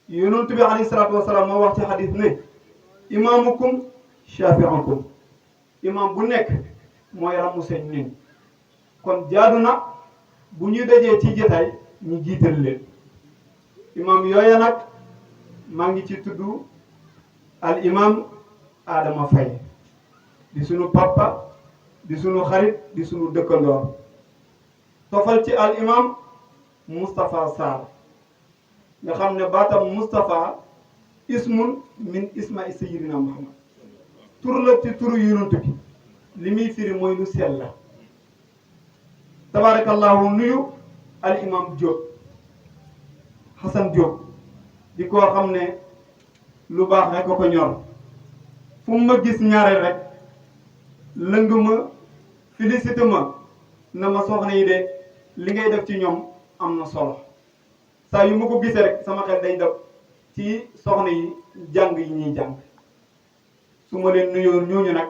yi yonent bi alayhi salaatu wasalaam moo wax ci xadis ne imaamukum shafiukum imaam bu nekk mooy ramu seen nit kon jaadu na bu ñu dajee ci jotaay ñu jiital leen imaam yooya nag maa ngi ci tudd al imaam Adama Faye di sunu papa di sunu xarit di sunu dëkkandoor tofal ci al imaam Moustapha Sarr nga xam ne baatam Moustapha ismun min isma sayyidina Muhammad tur la ci turu yonent bi li muy firi mooy lu sell la tabarakallahu nuyu al imam Diop Hassan Diop di koo xam ne lu baax rek ko ñor fu mu ma gis ñaareel rek lëng ma félicité ma na ma soxna yi de li ngay def ci ñoom am na solo saa yu ma ko gisee rek sama xel day def ci soxna yi jàng yi ñuy jàng su ma leen nuyoo ñooñu nag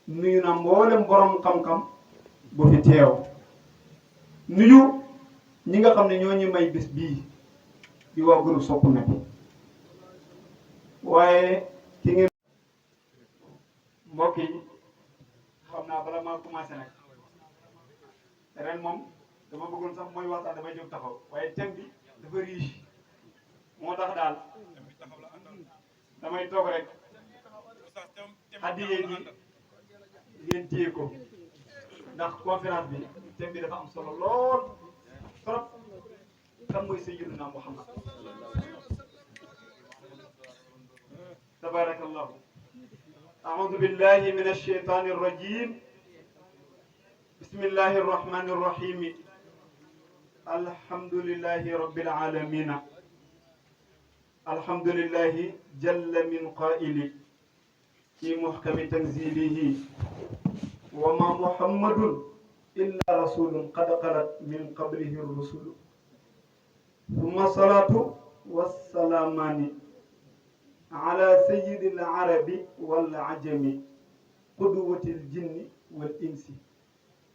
nuyu na mboolem borom xam-xam bu fi teew nuyu ñi nga xam ne ñoo ñu may bés bii di waa groupe Sopp Nabi waaye ki ngeen mbokk yi xam naa bala maa commencé nag ren moom dama bëggoon sax mooy waxtaan damay jóg taxaw waaye thème bi dafa riche moo tax daal damay toog rek addiyee bi ngeen téye ko ndax conférence bi thème bi dafa am solo lool trop kan mooy sayyiduna Muhammad tabarakallahu a'udhu billahi minash shaitanir rajim bismillahir rahmanir rahim alhamdulillahi rabbil alamin alhamdulillahi jalla min qaili في محكم تنزيله وما محمد إلا رسول قد خلت من قبله الرسل ثم الصلاة والسلامان على سيد العرب والعجم قدوة الجن والإنس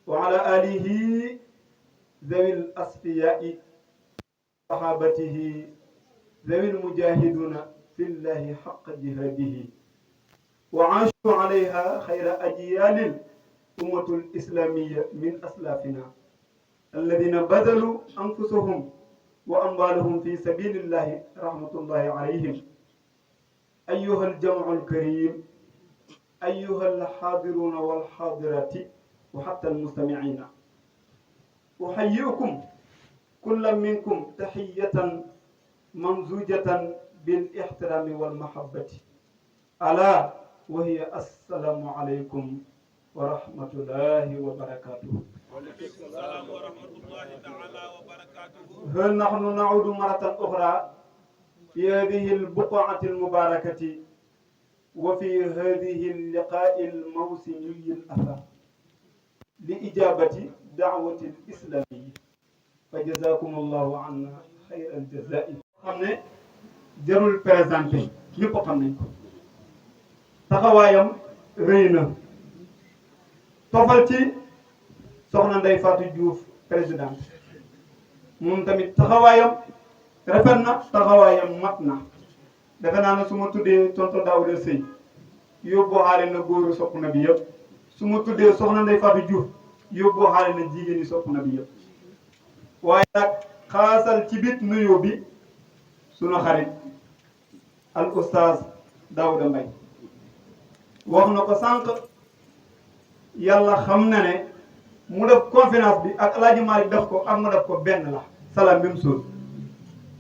وعلى آله ذوي الأصفياء صحابته ذوي المجاهدون في الله حق جهاده وعاشوا عليها خير أجيال الأمة الإسلامية من أسلافنا الذين بذلوا أنفسهم وأموالهم في سبيل الله رحمة الله عليهم أيها الجمع الكريم أيها الحاضرون والحاضرات وحتى المستمعين أحييكم كل منكم تحية ممزوجة بالاحترام والمحبة ألا وهي السلام عليكم ورحمة الله وبركاته.
وعليكم السلام ورحمة الله تعالى وبركاته.
هل نحن نعود مرة أخرى في هذه البقعة المباركة وفي هذه اللقاء الموسمي الأثر لإجابة دعوة الإسلامية فجزاكم الله عنا خير الجزاء. خمنة جرول بريزانتي ñepp xam nañ ko taxawaayam rëy na tofal ci soxna Ndeye Fatou Diouf présidente moom tamit taxawaayam rafet na taxawaayam mat na defe naa ne su ma tuddee tonton Daouda Seye yóbbu xaale na góoru Sopp Nabi yëpp su ma tuddee soxna Ndeye Fatou Diouf yóbbu xaale na jigéen ñi Sopp Nabi yëpp waaye nag xaasal ci bit nuyoo bi sunu xarit al oustaz Daouda Mbaye wax na ko sànq yàlla xam na ne mu def conférence bi ak El Hadj Malick def ko ak mu def ko benn la c'est la même chose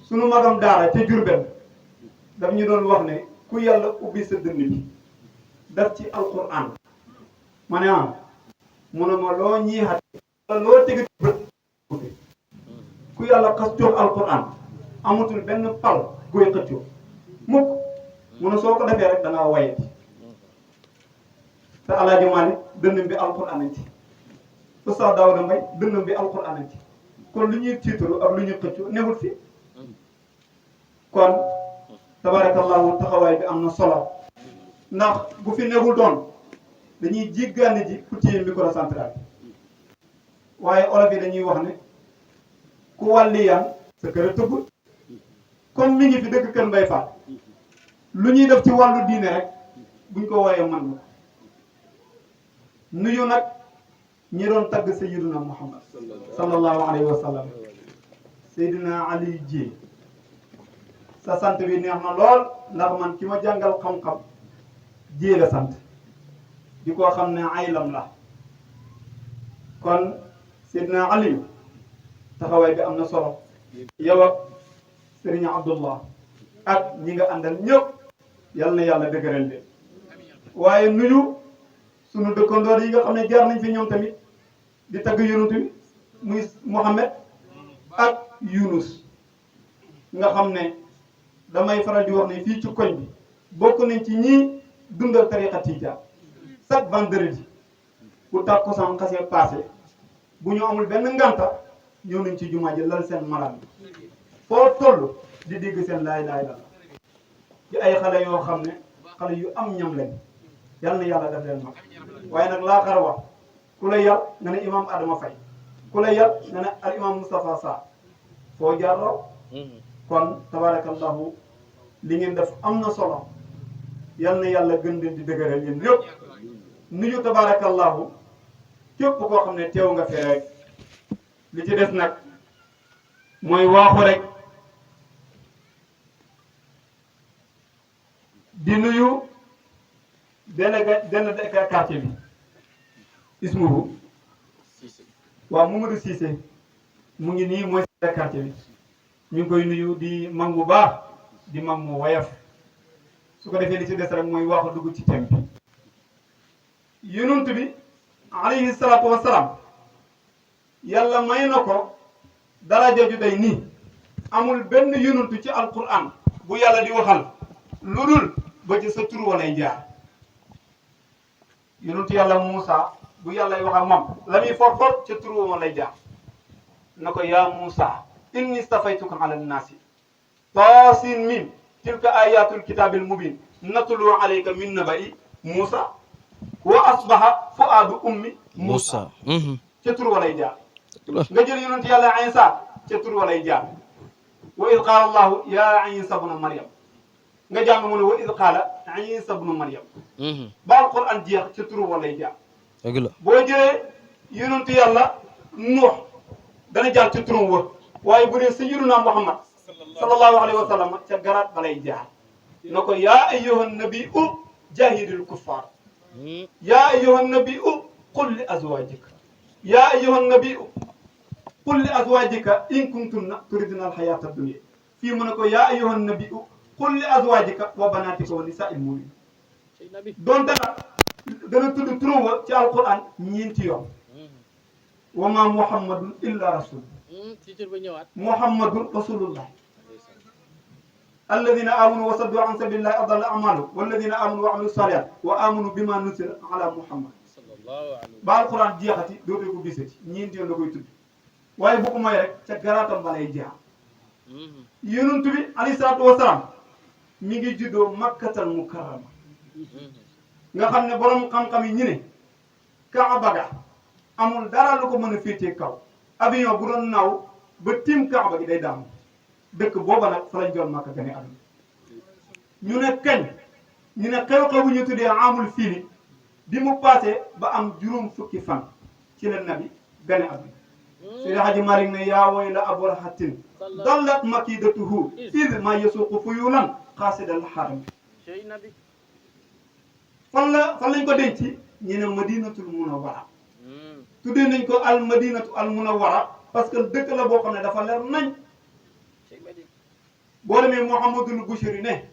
sunu magam daara ca Jurbel daf ñu doon wax ne ku yàlla ubbi sa dënn bi def ci alquran ma ne ah mu ne ma loo ñiixat loo tegi bët ku yàlla xas jox alquran amatul benn pal goy xëccoo mukk mu ne soo ko defee rek da ngaa wayati te El Hadj Malick dënnam bi alquran a ci Oustaz Daouda Mbaye dënnam bi alquran a ci kon lu ñuy tiitaru ak lu ñuy xëccoo newul fi kon tabarakallahu taxawaay bi am na solo ndax bu fi newul doon dañuy jéggaani ji ku téye micro central waaye olof yi dañuy wax ne ku wàlli yan sa kër a tëbb comme mi ngi fi dëkk Kër Mbaye Fall lu ñuy def ci wàllu diine rek buñ ko wooyee man nga nuyu nag ñi doon tagg sayyiduna Muhammad sallallahu alayhi wa sallam. Seydina Ali Dieng sa sant bi neex na lool ndax man ki ma jàngal xam-xam Dieng la sant di ko xam ne aylam la kon Seydina Ali taxawaay bi am na solo yow ak Serigne Abdullah ak ñi nga àndal ñëpp yal na yàlla dëgëral leen waaye nuyu sunu dëkkandoor yi nga xam ne jaar nañ fi ñoom tamit di tagg yonent bi muy Mohamed ak Yunus nga xam ne damay faral di wax ne fii ci koñ bi bokk nañ ci ñii dundal tariqa tijaan chaque vendredi bu tàkkusaan xasee passé bu ñu amul benn nganta ñëw nañ ci jumaa ji lal seen malaan foo toll di dégg seen laay laay la ci ay xale yoo xam ne xale yu am ñam lañ yal na yàlla def leen mag waaye nag laa xar wax ku la yar nga ne imam Adama Faye ku la yar nga ne al imam Moustapha Sarr foo jaar raw kon tabarakallahu li ngeen def am na solo yal na yàlla gën leen di dëgëral yéen yëpp nuyu tabarakallahu képp koo xam ne teew nga fee rek li ci des nag mooy waaxu rek di nuyu benn quartier bi ismuhu waaw Mamadou Cissé mu ngi nii mooy quartier bi ñu ngi koy nuyu di mag mu baax di mag mu woyof su ko defee li ci des rek mooy waaxu dugg ci thème bi yonent bi alayhi salaatu wassalaam yàlla may na ko daraja ju day nii amul benn yonent ci alquran bu yàlla di waxal lu dul ba ci sa tur walay jaar yonent yàlla Moussa bu yàlla wax ak moom la muy for for ca tur walay jaar na ko yaa Moussa inni stafaytuka ala nnaasi taasin mim tilka ayatul kitabil mubin natlu alayka min nabai Moussa wa asbaha fuaadu ummi Moussa ca tur walay jaar nga jël yonent yàlla Isa ca tur walay jaar wa id qaala allahu ya Isa bna Maryam nga jàng mu ne wa id qaala Isa bnu Maryam ba alquran jeex ca tur walay jaar boo jëlee yonent yàlla Nuux dana jaar ca turam wa waaye bu dee sayyiduna Muhammad sallallahu alayhi wa sallam ca garaat balay jaar na ko yaa ayyuhan nabiyyu jaahidil kuffaar yaa ayyuhan nabiyyu qul li azwaajika yaa ayyuhan nabiyyu qul li azwaajika in kuntunna turidna alxayaata dunya fii mu ne ko yaa ayyuhan nabiyyu qul li azwaajika wa banaatika wa nisaa'il mu'miniin doon dana tudd turam wa ci alquran ñeenti yoon wa ma muhammadun illa rasul muhammadun rasulullah alladina amanu wa saddu an sabilillahi adalla amalu walladina amanu wa amilu salihat wa amanu bima nuzila ala muhammad ba alquran jeexati dootoo ko gisati ñeenti yoon la koy tudd waaye bu ko mooy rek ca garaatam ba lay jeex yonent bi alayhi salaatu wasalaam mi ngi juddoo makkatal mukarrama nga xam ne borom xam-xam yi ñu ne Kaaba ga amul dara lu ko mën a féetee kaw avion bu doon naaw ba tiim Kaaba gi day daanu dëkk booba nag fa lañ doon Makka gane àdduna ñu ne kañ ñu ne xew-xew bu ñu tuddee amul fiili bi mu passé ba am juróom fukki fan ci la nabi gane àdduna Seydi Hadji Malick ne yaa wayla abrahatin dallat makidatuhu id ma yasuqu fuyulan xaasidal xaram fan lañ ko denc ñu ne madinatul munawwara tuddee nañ ko al madinatu al munawwara parce que dëkk la boo xam ne dafa leer nañ boo demee Mouhamadul Bouchiri ne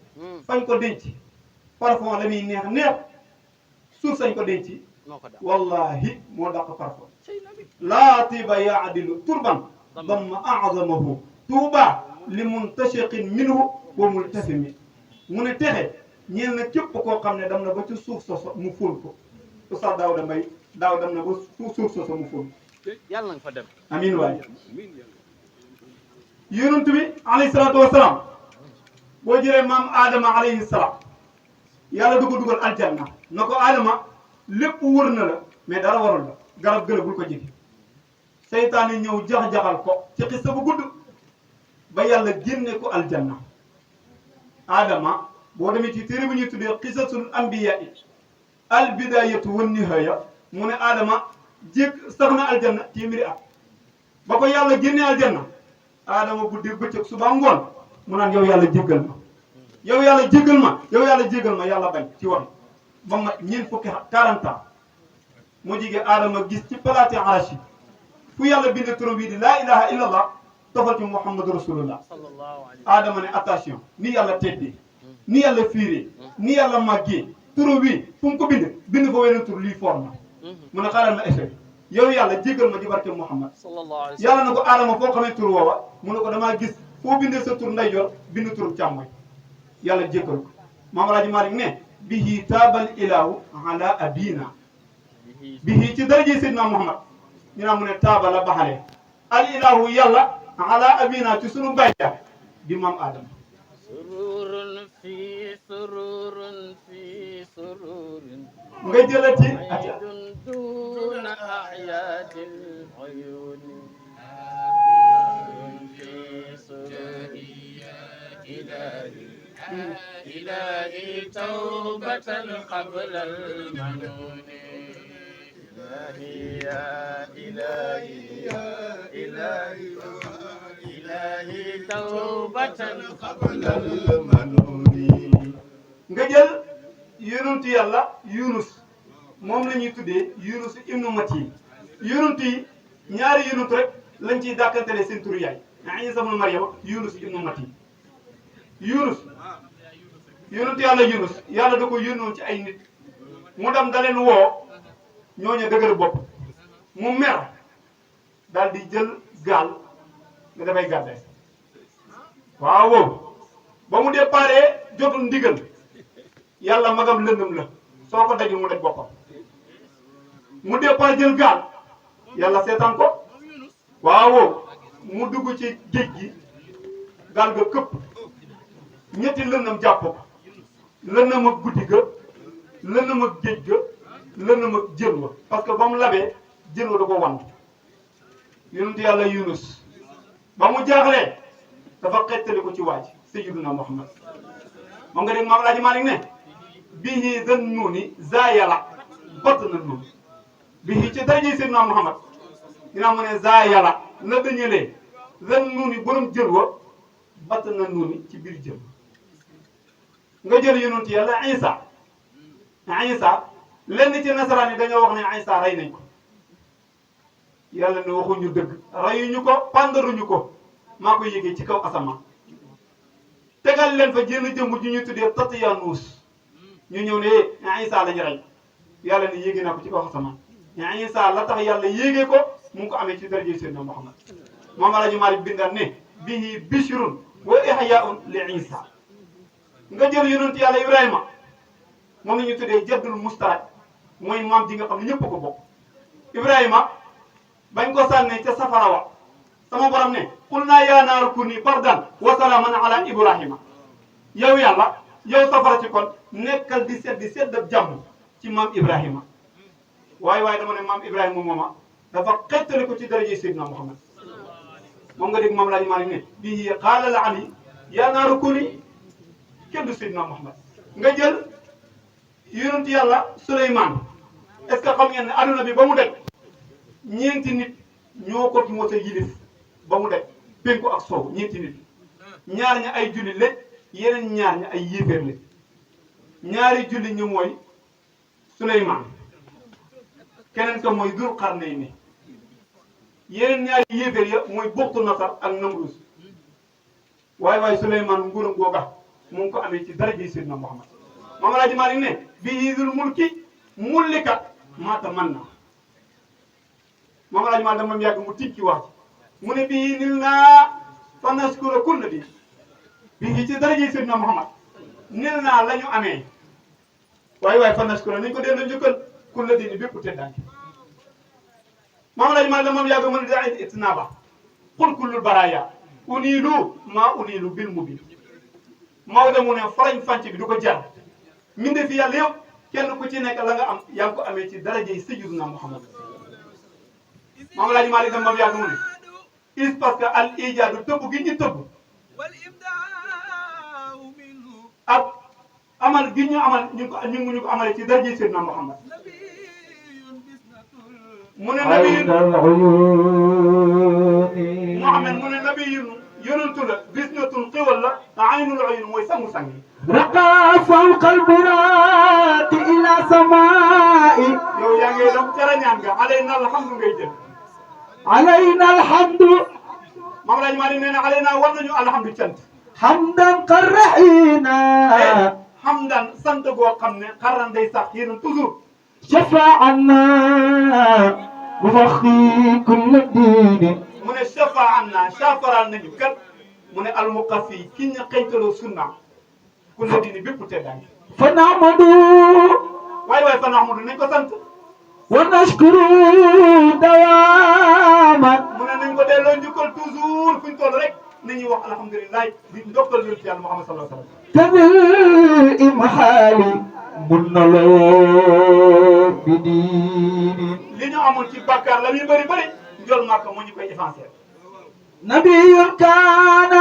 fañ ko denc parfum la muy neex neex suuf sañ ko denc wallahi moo dàq parfum laa tiba yaadilu turban damma azamahu tuuba li muntashiqin minhu wa multasimi mu ne texe ñeel na képp koo xam ne dem na ba ci suuf soso mu fóon ko Oustaz Daouda Mbaye daaw dem na ba suuf soso mu fóon
yàlla nga fa dem
amiin waay yonent bi alayhi salaatu wasalaam boo jëlee maam Adama alayhi salaam yàlla du ko dugal aljanna na ko Adama lépp wër na la mais dara warul la garab gëla bul ko jege seytaane ñëw jax-jaxal ko ci xissa bu gudd ba yàlla génne ko aljanna Adama
boo demee ci téere bu ñuy tuddee qisasul anbiya al bidayatu wan nihaya mu ne Adama sax na aljanna téeméeri at ba ko yàlla génnee aljanna Adama guddi bëccëg suba ngoon mu naan yow yàlla jéggal ma yow yàlla jéggal ma yow yàlla jéggal ma yàlla bañ ci wax ba mat ñeent fukki at 40 ans mu jige Adama gis ci palaati arashi fu yàlla bind turam bii di laa ilaha illa allah tofal ci muhammadu rasulullah Adama ne attention ni yàlla teddee ni yàlla fiiree ni yàlla màggee turam bii fu mu ko bind fa weneen tur lii foor na mu ne xaaral na effet yow yàlla jéggal ma ci barke muhammad yàlla na ko Adama foo xamee tur woowa mu ne ko damaa gis foo bindee sa tur ndeyjoor bind turum càmmoñ yàlla jéggal ko Maam Alaaji Maalik ne bihi taabal ilahu ala abina bihi ci daraje Seydina Muhammad ñu naa mu ne taaba la baxale al ilahu yàlla ala abina ci sunu bayja di maam Adama
sururun fi sururun fi sururun
nga jëlati
aydun duna ayatil uyuni fi sururi ilahi tawbatan qabla al-manun ilahi ya ilahi ya ilahi ilahi tawbatan qabla al-manun
nga jël yonent yàlla Yunus moom la ñuy tuddee Yunus ibnu Mati yonent yi ñaari yonent rek lañ ciy dàkkantele seen turu yaay Isa ibnu Maryama Yunus ibnu Mati Yunus yonent yàlla Yunus yàlla da ko yónnoon ci ay nit mu dem da leen woo ñooñu dëgër bopp mu mer daal di jël gaal nga dafay gàddaay waaw ba mu déparé jotul ndigal yàlla magam lëndëm la soo ko dajul mu daj boppam mu départ jël gaal yàlla seetaan ko waaw mu dugg ci géej gi gaal ga këpp ñetti lëndëm jàpp ko lëndëm ak guddi ga lëndëm ak géej ga lëndëm ak jën wa parce que ba mu labee jën wa da ko wan yonent yàlla Yunus ba mu jaaxlee dafa xettali ko ci waaj sayyiduna Muhammad moom nga dégg Maam Alaaji Maalik ne bihi zan nuuni zaayala bott na nuun bihi ci daraje sayyiduna Muhammad dinaa mu ne zaayala la dañalee zan nuuni borom jën wa batt na nuuni ci biir jën nga jël yonent yàlla Isa lenn ci nasaraan yi dañoo wax ne Isa rey nañ ko yàlla ne waxuñu dëgg reyuñu ko pandaruñu ko maa ko yëgee ci kaw asamaan tegal leen fa jénn jëmb ju ñuy tuddee Tatiyanuus ñu ñëw ne Isa lañu rey yàlla ne yéegee naa ko ci kaw asamaan Isa la tax yàlla yéegee ko mu ngi ko amee ci daraje Seydina Muhammad Maam Alaaji Maalik bindal ne bihi bishrun wa ihyaa'un li Isa nga jël yonent yàlla Ibrahima moom la ñu tuddee jaddul mustarak mooy maam ji nga xam ne ñëpp ko bokk Ibrahima bañ ko sànnee ca safara wa sama borom ne qul naa yaa naaru kuni bardan wa salaaman ala Ibrahima yow yàlla yow safara ci kon nekkal di sedd ab jàmm ci maam Ibrahima waaye dama ne maam Ibrahima mooma dafa xettali ko ci daraje Seydina Muhammad moom nga dégg Maam Alaaji Maalik ne bii qaala la ali yaa naaru kuni kenn du Seydina Muhammad nga jël yonent yàlla Suleymaan est-ce que xam ngeen ne adduna bi ba mu daj ñeenti nit ñoo ko mos a yilif ba mu daj penku ak soow ñeenti nit ñaar ña ay julli la yeneen ñaar ña ay yéeféer la ñaari julli ñu mooy Suleymaan keneen ka mooy Dul Qarnayni yeneen ñaari yéeféer ya mooy Buxtu Nasar ak Namrus waaye Suleymaan nguuram googa mu ngi ko amee ci daraja Seydina Muhammad Maam Alaaji Maalik ne bihi zul mulki mullika maa tamanna Maam Alaaji Maalik dama yàgg mu tikki wax mu ne bihi nil naa fa naskura kulla di bihi ci daraja Seydina Muhammad nil naa la ñu amee waaye fa naskura nañ ko delloo njukkal kulla di ni bépp teddaange Maam Alaaji Maalik dama yàgg mu ne daa itnaaba qul kullul baraaya uniilu maa uniilu bil mubin Maodo mu ne farañ fànc bi du ko jar minde fi yàlla yëpp kenn ku ci nekk la nga am yaa ngi ko amee ci daraje yi sayyiduna Muhammad Maam Alaaji Maalik dem ba mu yàgg mu ne is parce que al ijaadu tëbb gi ñu tëbb ak amal gi ñu amal ñu ko amale ci daraje Seydina Muhammad mu ne nabi Muhammad mu ne nabi yonentu la bisnatun xéwal la aynul uyun mooy sangu-sang yi
رقى فوق البراق إلى سماء
yow yaa ngi dem ca rañaan nga alayna alhamdu ngay jël
علينا الحمد
Maam Alaaji Maalik nee na alayna war nañu alhamdu cant
حمدا قرحينا
hamdan sant goo xam ne xarran day sax yéen toujours
شفاعنا مفخي كل الدين
mu ne shafa'anna safaral nañu kat mu ne almuqafi ki ñu xëytaloo sunna ku la dini bépp teddaange
فنعمد
waay fa nahmadu nañ ko sant
ونشكر دواما
mu ne nañ ko delloo njukkal toujours fuñ toll rek nañuy wax alhamdulilah di ndokkal yonent Yàlla Muhammad sallallahu alayhi wa sallam
تبي إمحالي من الله بدين
li ñu amoon ci bàkkaar la muy bëri bëri njol Màkka moo ñu koy effacer
نبي كان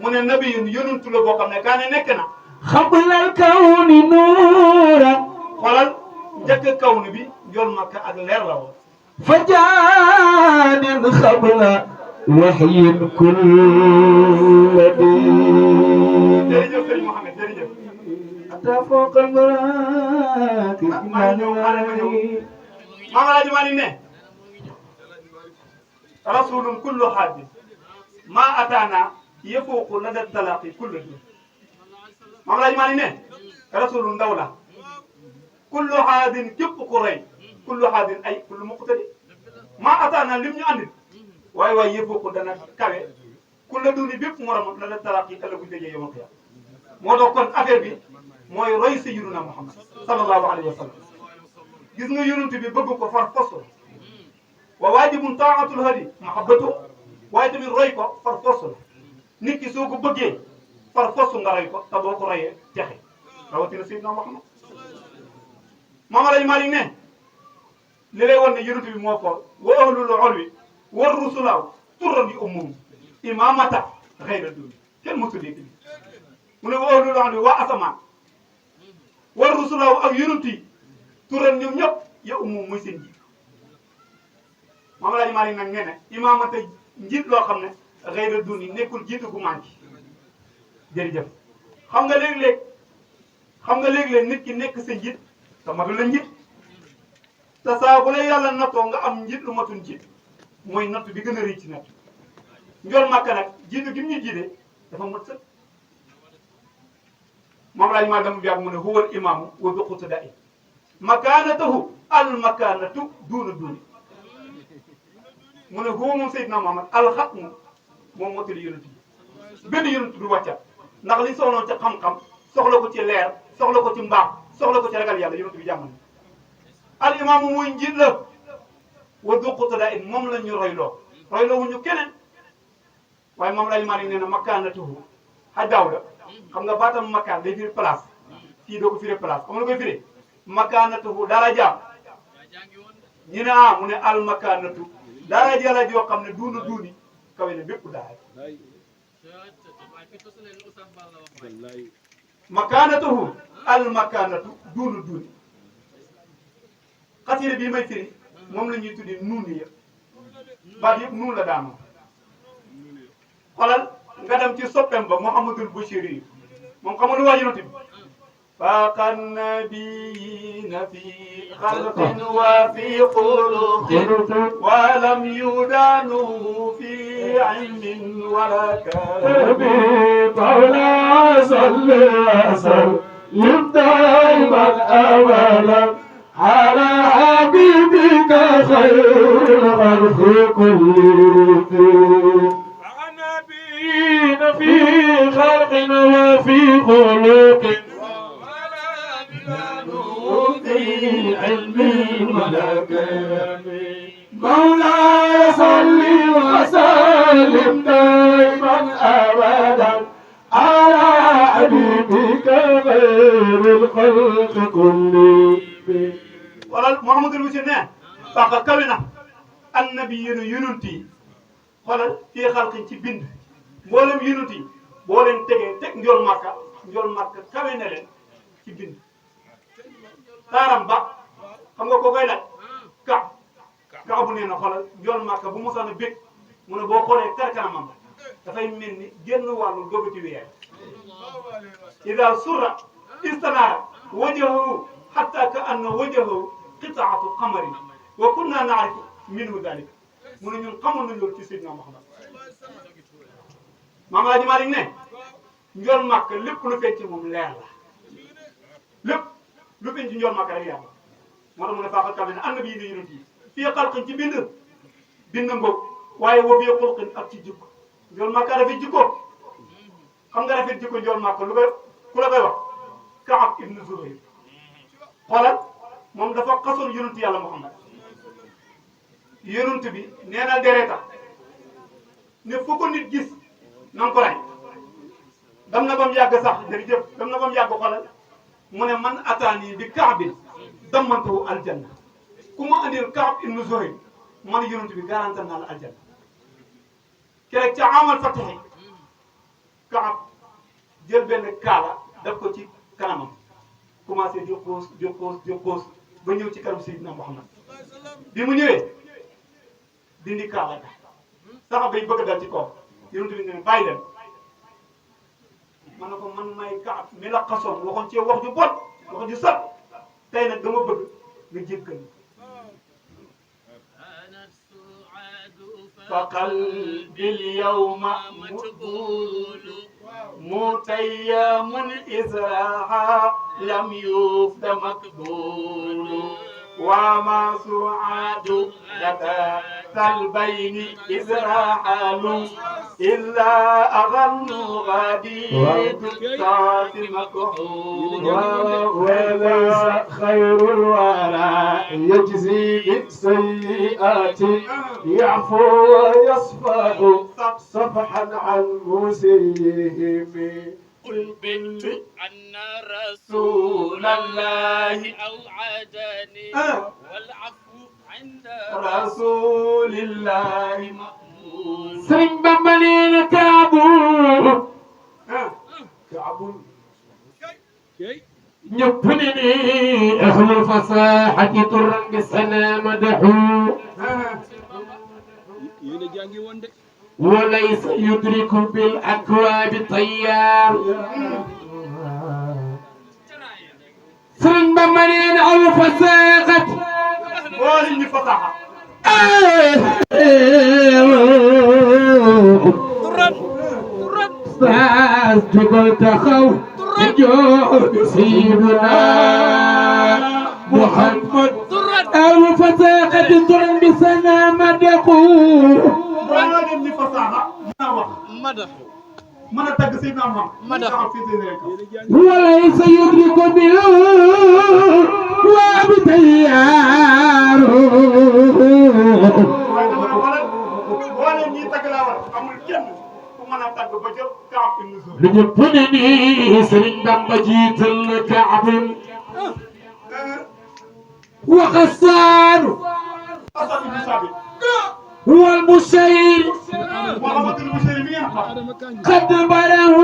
mu ne nabi yonentu la boo xam ne kaane nekk na
قبل الكون نورا
xoolal njëkk kawnu bi njol Màkka ak leer la woon
فجان قبل وحي كل دين
jërëjëf sëñ Mouhamed jërëjëf
أتى فوق المراك
maa ñëw Maam Alaaji Maalik ne rasulun kullu haadis ma ataana yafuuqu lada talaqi kullu din Maam Alaaji Maalik ne rasulun ndaw la kullu haadin képp ku rey kullu haadin ay kullu muqtadi ma ataana lim ñu andit waaye yafuuqu dana kawe kullu duni bépp morom lada talaqi ëllëg bu dajee yawmal qiyaama moo tax kon affaire bi mooy roy sayyiduna Muhammad sallallahu alayhi wa sallam gis nga yonent bi bëgg ko far force la wa waajibun taatul hadi mahabbatu waaye tamit roy ko far force la nit ki soo ko bëggee far force nga roy ko te boo ko royee texe rawatina sayyidina Muhammad Maam Alaaji Maalik ne li lay wan ne yonent bi moo foor wa ahlul ulwi war rusulaaw turran yi ummuhum imamata xayra duni kenn mosu dégg mu ne wa ahlul ulwi waa asamaan war rusulaaw ak yonent yi turan ñoom ñëpp yow moom mooy seen njiit Maam Alaaji Maalik nag nee na imaamata njiit loo xam ne xëyra duni nekkul jiitu gu manqué jërëjëf xam nga léeg-léeg nit ki nekk sa njiit te matu la njiit te saa bu la yàlla nattoo nga am njiit lu matul njiit mooy natt bi gën a rëy ci natt Njool Màkka nag jiitu gi mu ñu jiite dafa mat sëkk Maam Alaaji Maalik dama biag mu ne huwal imaamu wa bi qutda'i makaanatahu al makaanatu duuna duuni mu ne huwa moom Seydina Muhammad alxatmu moom mottali yonent bi benn yonent du wàccat ndax li soxloon ca xam-xam soxla ko ci leer soxla ko ci mbaax soxla ko ci ragal yàlla yonent bi jàmmal al imaamu mooy njiit la wa du qutda'i moom la ñu royloo wuñu keneen waaye moom lay Maalik nee na makaanatuhu xajaaw la xam nga baatam makaan day firi place fii doo ko firi place xam nga koy firi makaanatuhu daraja ñu ne mu ne al makaanatu daraja la joo xam ne duuna duuni kawe ne bépp daraja makaanatuhu al makaanatu duuna duuni xasida bii may firi moom la ñuy tuddi nuuni yëpp baat yëpp nuun la daanoo xoolal nga dem ci soppem ba Muhammadul Bushiri moom xam nga lu waa yonent bi فاق النبيين في خلق وفي خلق ولم يدانوه في علم ولا كرم
مولاي صل وسلم دائما ابدا على حبيبك خير الخلق كلهم النبيين في خلق وفي خلق في علم ولا كرم مولاي صل وسلم دائما ابدا على حبيبك خير الخلق كلهم
wala Muhammadul Bashir ne faqa kawe na annabiyyiina yonent yi xoolal fii xalqin ci bind mboolem yonent yi boo leen tegee teg njool Màkka kawe na leen ci bind taaram ba xam nga ko koy laaj ka bu nee na xoolal njool Màkka bu mosaan a bég mu ne boo xoolee kar kanamam dafay mel ni génn wàllu dogu ci weer ida surra istanaara wajahu hatta ka anna wajahu qitaatu qamari wa kunna naarifu minhu dalika mu ne ñun xamoon nañ loolu ci Seydina Muhammad Maam Alaaji Maalik ne njool Màkka lépp lu feeñ ci moom leer la lépp lu feeñ ci njool Màkka rek yàlla moo tax mu ne faaxal kam ne annabi yi ne yonent yi fii xalqin ci bind ngoog waaye wa fii xulqin ak ci jikko njool Màkka rafet jikko xam nga rafet jikko njool Màkka lu koy ku la koy wax Kaab ibnu Zuhayr xoolal moom dafa xasoon yonent yàlla Muhammad yonent bi nee na dereta ne fu ko nit gis na nga ko rey dam na ba mu yàgg sax jërëjëf dam na ba mu yàgg xoolal mu ne man ataani bi Kaabin dammantahu aljanna ku ma andil Kaab ibnu Zuhayr man yonent bi garanti naa la aljanna keroog ca amal fatahi Kaab jël benn kaala def ko ci kanamam commencé di xuus ba ñëw ci kanam Seydina Muhammad bi mu ñëwee dindi kaala ga saxa bay bëgg dal ci kaw yonent bi ne bàyyi leen man na ko man may Kaab mi la xasoon waxoon ci wax ju bon wax ju sat tey nag dama bëgg nga jéggal fa qalbi al-yawma maqbul متيم إزراها لم يفد مقبول وما سعاد لدى البين إزراحال إلا أغن غديد الطاف مكحول
وليس خير الورى يجزي بالسيئات يعفو ويصفح صفحا عن مسيئهم
قل بنت أن رسول الله أوعدني والعفو عند
رسول الله مقبول
سرين بمالين كعبو يبنني أهل الفصاحة طرا بالسلام مدحو وليس يدرك بالأكواب طيار سرين بمالين أهل الفصاحة
ولي فصاحة
جبل تخو جود سيدنا محمد أو فتاقة ترن بسنا مدقو
ولي فصاحة مدح من تق سيدنا محمد مدح
وليس يدرك به وابتيار لجبنني سرين بامبا جيت الكعب وغسان هو المشير قد بره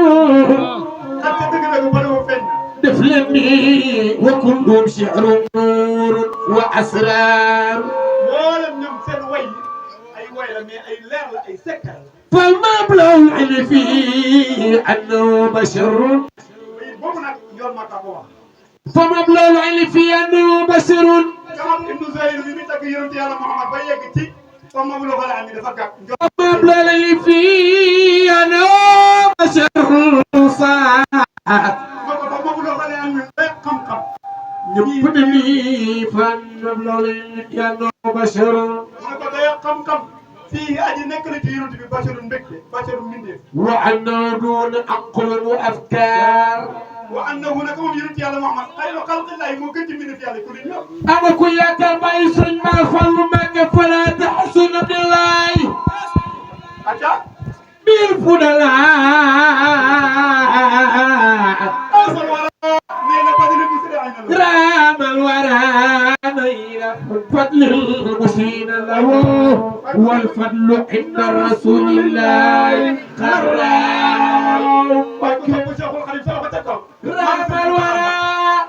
دفلني وكلهم شعر نور وأسرار فالمبلغ اللي فيه أنه بشر فمبلغ اللي فيه أنه بشر فمبلغ اللي فيه أنه بشر صح يبني فمبلغ اللي فيه أنه بشر
فيه أجي نكرة يرد ببشر مبكي بشر من ديف
وأنه دون عقل وأفكار
وأنه هناك يرد يا محمد خير خلق الله ممكن من في كل يوم
أنا كل كلمة يسرن ما فلو ما فلا تحسن بالله
أجا
بالفضلاء رام الورى نيل فضل المسين له والفضل عند رسول الله كرام رام الورى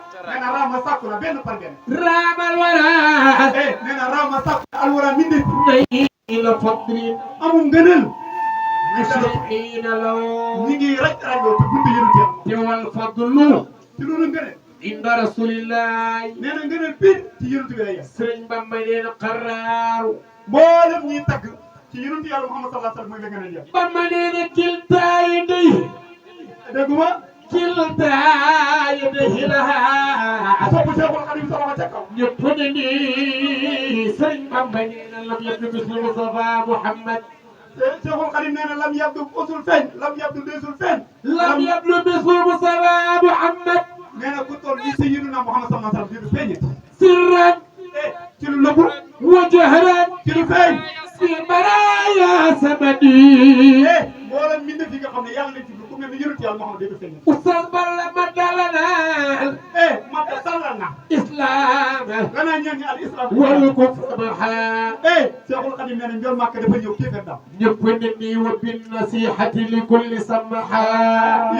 alwara benn par benn.
raamal wara.
nee na raama sax alwara mindi.
la fadli.
amul ngëneel.
mushriqiina law.
ñi ngi raj rajoo te buntu yënu teew.
te wal fadlu.
ci loolu ngëneel.
inda rasulillahi.
nee na ngëneel biir ci yënu bi lay yem.
sëriñ Bamba nee na qaraaru.
mboolem ñuy tagg ci yonent yàlla Muhammad sallallahu alayhi wa sallam mooy la ngëneel yem.
Bamba nee na kiltaa yadayhi.
dégguma.
kiltaa yadayhi lahaa.
sopp Cheikhul Khadim sa loxo ca kaw.
ñëpp ne nii sëriñ Bamba nee na lam yabdu mislu Mustafa Muhammad.
Cheikhul Khadim nee na lam yabdu usul feeñ. lam yabdu desul feeñ.
lam yabdu mislu Mustafa Muhammad.
nee na ku toll ni sayyiduna Muhammad sallallahu alayhi wa sallam feeñit.
sirran.
ci lu nëbbu.
wa jahran.
ci lu feeñ.
fi baraya samadi.
mboolem mbinde fi nga xam ne yàlla nañ ci ku mel ni yonent yàlla Muhammad day feeñ.
Oustaz Balla ma dalanal.
ma dalal na.
islam.
lanaa ñaan ñi al islam.
wal kufr maha.
Cheikhul Khadim nee na njol Màkka dafa ñëw kéefar daal.
ñëpp ne nii wa bin nasihati li kulli samaha.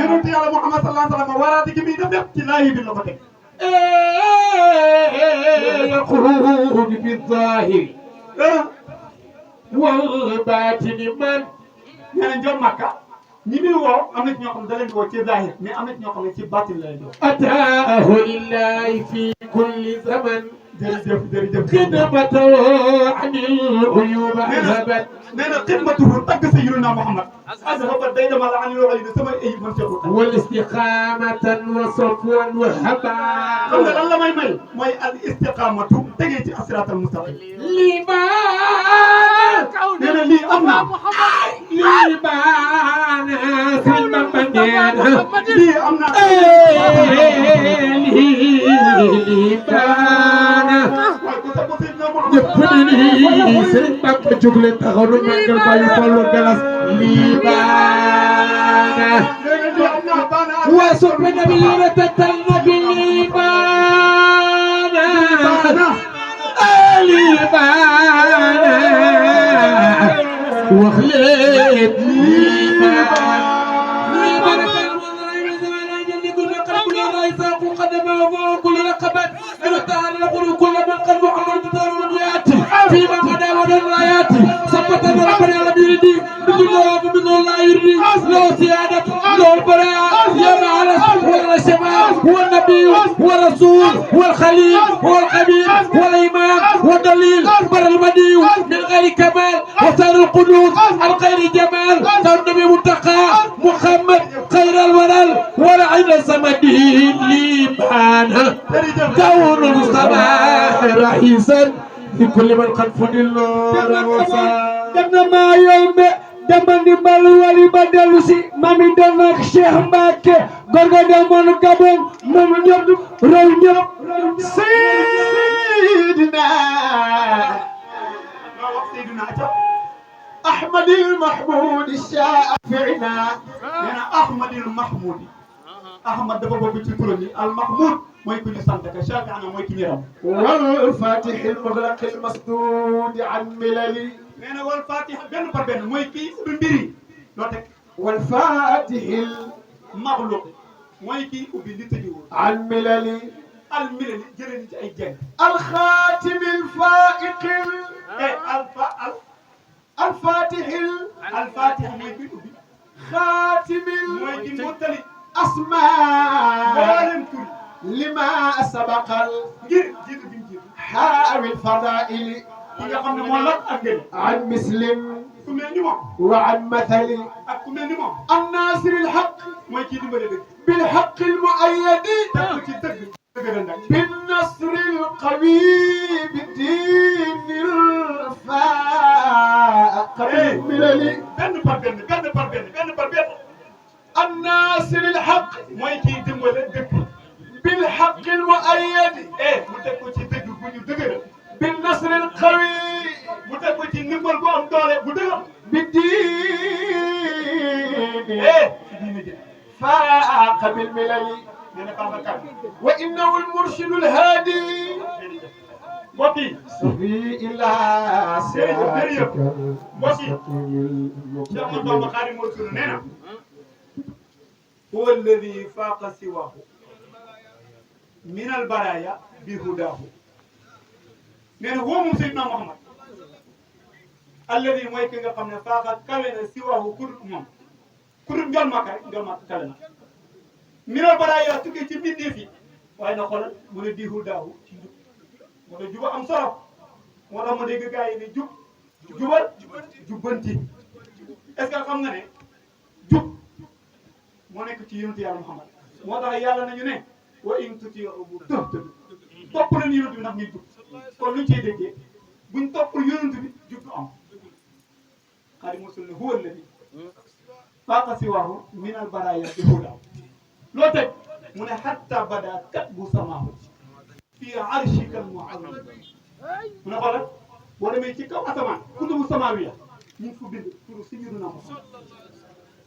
yonent yàlla Muhammad sallallahu alayhi wa sallam waraate gi muy def ci laayi bi la ko teg.
يخرج بالظاهر والباطن من.
nee na njol Màkka ñi muy woo am na ci ñoo xam ne da leen di woo ci zahir mais am na ci ñoo xam ne ci baatin la leen di woo.
أتاه لله في كل زمن.
jërëjëf jërëjëf.
خدمته عن العيوب أذهبت.
nee na xidmatuhu tagg sayyidina Muhammad. أذهبت day demal an al-uyuub sama ayib man Cheikhul Khadim.
والاستقامة وصفوا وهبا.
xam nga lan la may may. mooy al istiqaamatu tegee ci as-siraatal mustaqiim.
liibaan.
nee na lii am na.
liibaan. sëñ Bamba nee na.
lii am na.
liibaan. ñëpp ni sëriñ Bamba jóg leen taxaw lu màggal Baye Fallou Galas. liibaan. وصف نبيلة النبي ليبان. ليبان. وخليت ليبان. قدمه كل رقبة يتعلق كل من قد محمد تدار ياتي فيما غدا ودن لا ياتي ثبت ربنا لم يريد من الله يريد له سيادة له البراء يا معنا ولا الشباب هو النبي والرسول والخليل والحبيب والإمام والدليل بر المدي من غير كمال وسائر القدوس الغير جمال النبي متقى محمد خير الورى ورعين سمده ليبان كون الصباح رئيسا لكل من قد فضل دمنا ما يوم دمني بالولي بدلوسي مامي دونك شيخ مكة غرغا دمون غابون مام ñop rew ñop سيدنا أحمد المحمود الشافعنا
nee na Ahmad al-Mahmoud. Ahmad dafa bokk ci turam yi al-Mahmoud mooy ku ñu sant ka Shafi'ana mooy ki ñu ram.
والفاتح المغلق المسدود عن مللي.
nee na wal Fatiha benn par benn mooy kii ubbi mbir yi loo teg.
والفاتح
المغلق mooy kii ubbi li tëjuwul.
عن مللي.
al-milali jëlee ci ay jeng.
الخاتم الفائق. الفاتح.
al-Fatiha mooy kii ubbi.
خاتم
mooy ki mottali.
أسماء
mboolem tur
لما سبق
ngir jiitu bi mu jiitu.
حاوي الفضائل.
ki nga xam ne moo lot ak ngeen.
عن مسلم
ku mel ni moom.
وعن مثل
ak ku mel ni moom.
الناصر الحق
mooy kii dimbale dëgg.
بالحق المؤيد
teg ko ci dëgg. dëgg nag.
بالنصر القوي بالدين الفائق بالملل.
benn par benn benn par benn benn par benn.
الناصر الحق
mooy kii dimbale dëgg.
بالحق المؤيد.
mu teg ko ci dëgg bu ñu dëgëral.
بالنصر القوي
mu teg ko ci ndimbal bu am doole bu dëgër.
بالدين فاق بالملل. وإنه المرشد الهادي
mbokk yi.
سبي إلى صراطك المستقيم.
Cheikh Ahmadou Bamba Khadimou Rassoul nee na. huwa alladi faaqa siwaahu min al baraaya bi hudaahu nee na woo moom Seydina Muhammad alladi mooy ki nga xam ne faaxa kawe na si waxu ku dul moom ku dul njol màkka rek njol màkka kawe na minal baraaya tukkee ci mbindeef yi waaye na xoolal mu ne diihu daawu ci njub moo tax juba am solo moo tax ma dégg gars yi ne jubal jubbanti est-ce que xam nga ne jub moo nekk ci yonent yàlla Muhammad moo tax yàlla nañu ne wa in tutii'uhu tahtadu topp leen yonent bi ndax ngeen jub kon luñ ciy déggee buñ toppul yonent bi jub du am Xaadimu Rasuul ne huwa alladi faaqa siwaahu minal baraaya bi hudaa loo teg mu ne hatta bada katbu samaahu fii arshikal mu'azzam mu ne xoolal boo demee ci kaw asamaan kutubu samaawiya ñu ngi fa bind turu sayyidina Muhammad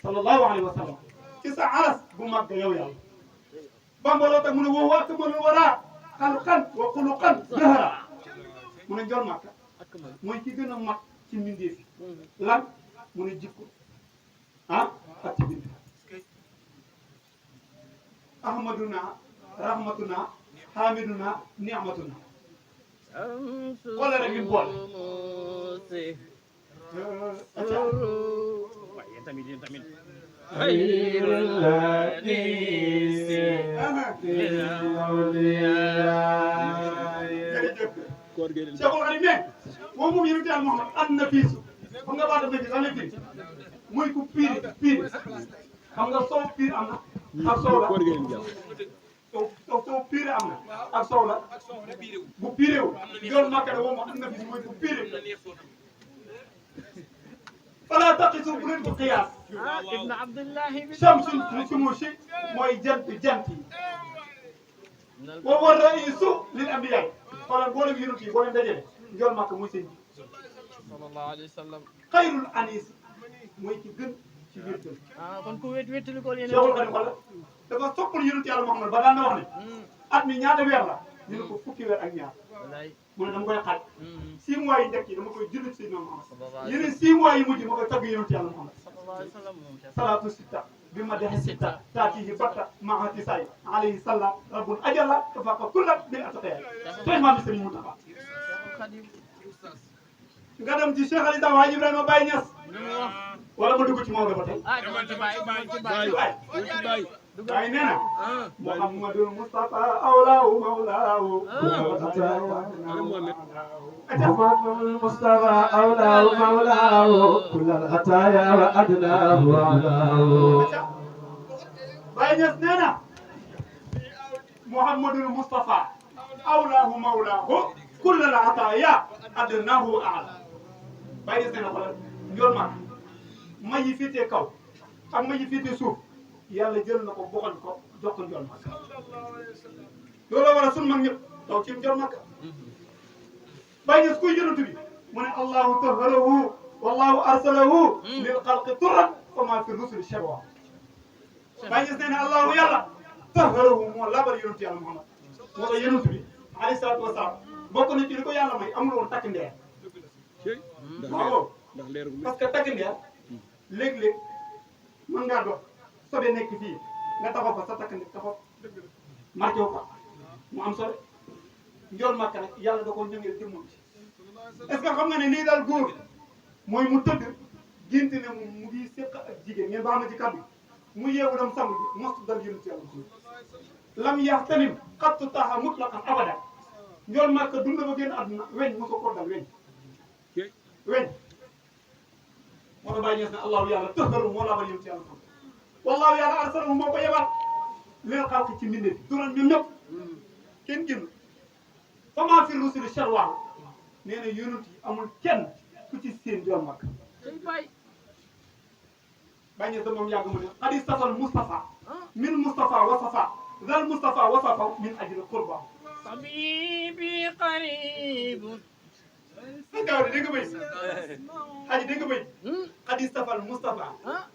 sallallahu alayhi wa sallam ci sa aras bu mag yow yàlla Bamba loo tax mu ne wa huwa akmalul waraa xalqan wa xuluqan dahra mu ne njol Makka mooy ki gën a mag ci mbindeef lan mu ne jikko ah ak ci bind ahmaduna rahmatuna hamiduna ni'matuna xoolal rek li mu boole
خير الأنيس
Cheikhul Khadim ne moom yonent Yàlla Muhammad an nafiis xam nga baata nafiis lan lay firi mooy ku piir xam nga soow piir am na ak soow la soow piire am na ak soow la bu piirewu yoon Makka ne moom an nafiis mooy ku piire fala taqisu bu leen ko qiyaas
ibn Abdullahi
shamsun sumusi mooy jant yi wa huwa raisu lil anbiya xoolal boo leen yonent yi boo leen dajale njool Makka mooy seen ji
sallallahu alayhi wa sallam
xayrul anis mooy ki gën ci biir kër
kon ku wéttali ko yéen
Cheikhul Khadim xoolal dafa soppal yonent Yàlla Muhammad ba daan na wax ne at mi ñaata weer la ñu ne ko fukki weer ak ñaar mu ne dama koy xaaj 6 mois yi njëkk yi dama koy julli ci Seydina Muhammad yeneen 6 mois yi mujj ma koy tagg yonent Yàlla Muhammad salaatu sitta bi ma dexe sitta taatihi batta mahati say alayhi salla rabbul ajalla tafaqa kullat bil atqiya tey maam Sëriñ Mountakha nga dem ci Cheikh Alislam Hadj Ibrahima Baye Niass wala ma dugg ci Maodo ba tey Baye nee na Muhammadul Mustafa awlaahu mawlaahu
محمد المصطفى أولاه مولاه كل الخطايا وأدناه وأعلاه
Baye Niass nee na Muhammadul Mustafa awlaahu mawlaahu كل العطايا أدناه وأعلاه Baye Niass nee na xoolal njool ma may yi féetee kaw ak may yi féetee suuf yàlla jël na ko boxal ko jox ko njool Makka loolu war a sun mag ñëpp daw ci njool Makka Baye Niass kuy yonent bi mu ne allahu taharahu wallahu arsalahu lil xalqi turran fa ma fi rusuli sharwa Baye Niass nee na allahu yàlla taharahu moo labal yonent Yàlla Muhammad moo tax yonent bi alayhi salaatu wasalaam bokk na ci li ko yàlla may amul woon takk ndeer waaw parce que takk ndeer léeg-léeg mën ngaa dox sobe nekk fii nga taxaw fa sa takk ndeer taxaw marqué wu fa mu am sobe njool Makka nag yàlla da ko ñëngeel jëmmam ci est-ce que xam nga ne lii daal góor mooy mu tëdd gént ne mu ngi séq ak jigéen ngeen baax na ci kàddu mu yeewu dem sangu ji mostu dal yonent Yàlla lam yaxtalim xattu taxa mutlaqan abada njool Makka dund ba génn àdduna weñ mosu ko dal weñ moo tax Baye Niass ne allahu yàlla tëxaru moo labal yonent Yàlla wallahu yàlla arsalahu moo ko yebal leen xalqi ci mbindeef duran ñoom ñëpp kenn génn fama fi rusuli sharwa nee na yonent yi amul kenn ku ci seen njool Makka Baye Niass da moom yàgg mu ne xadi safal Mustafa min Mustafa wasafa zal Mustafa wasafa min ajli qurba
tabibi qarib
gaaw de dégg nga béy xaji dégg nga béy xadi safal Mustafa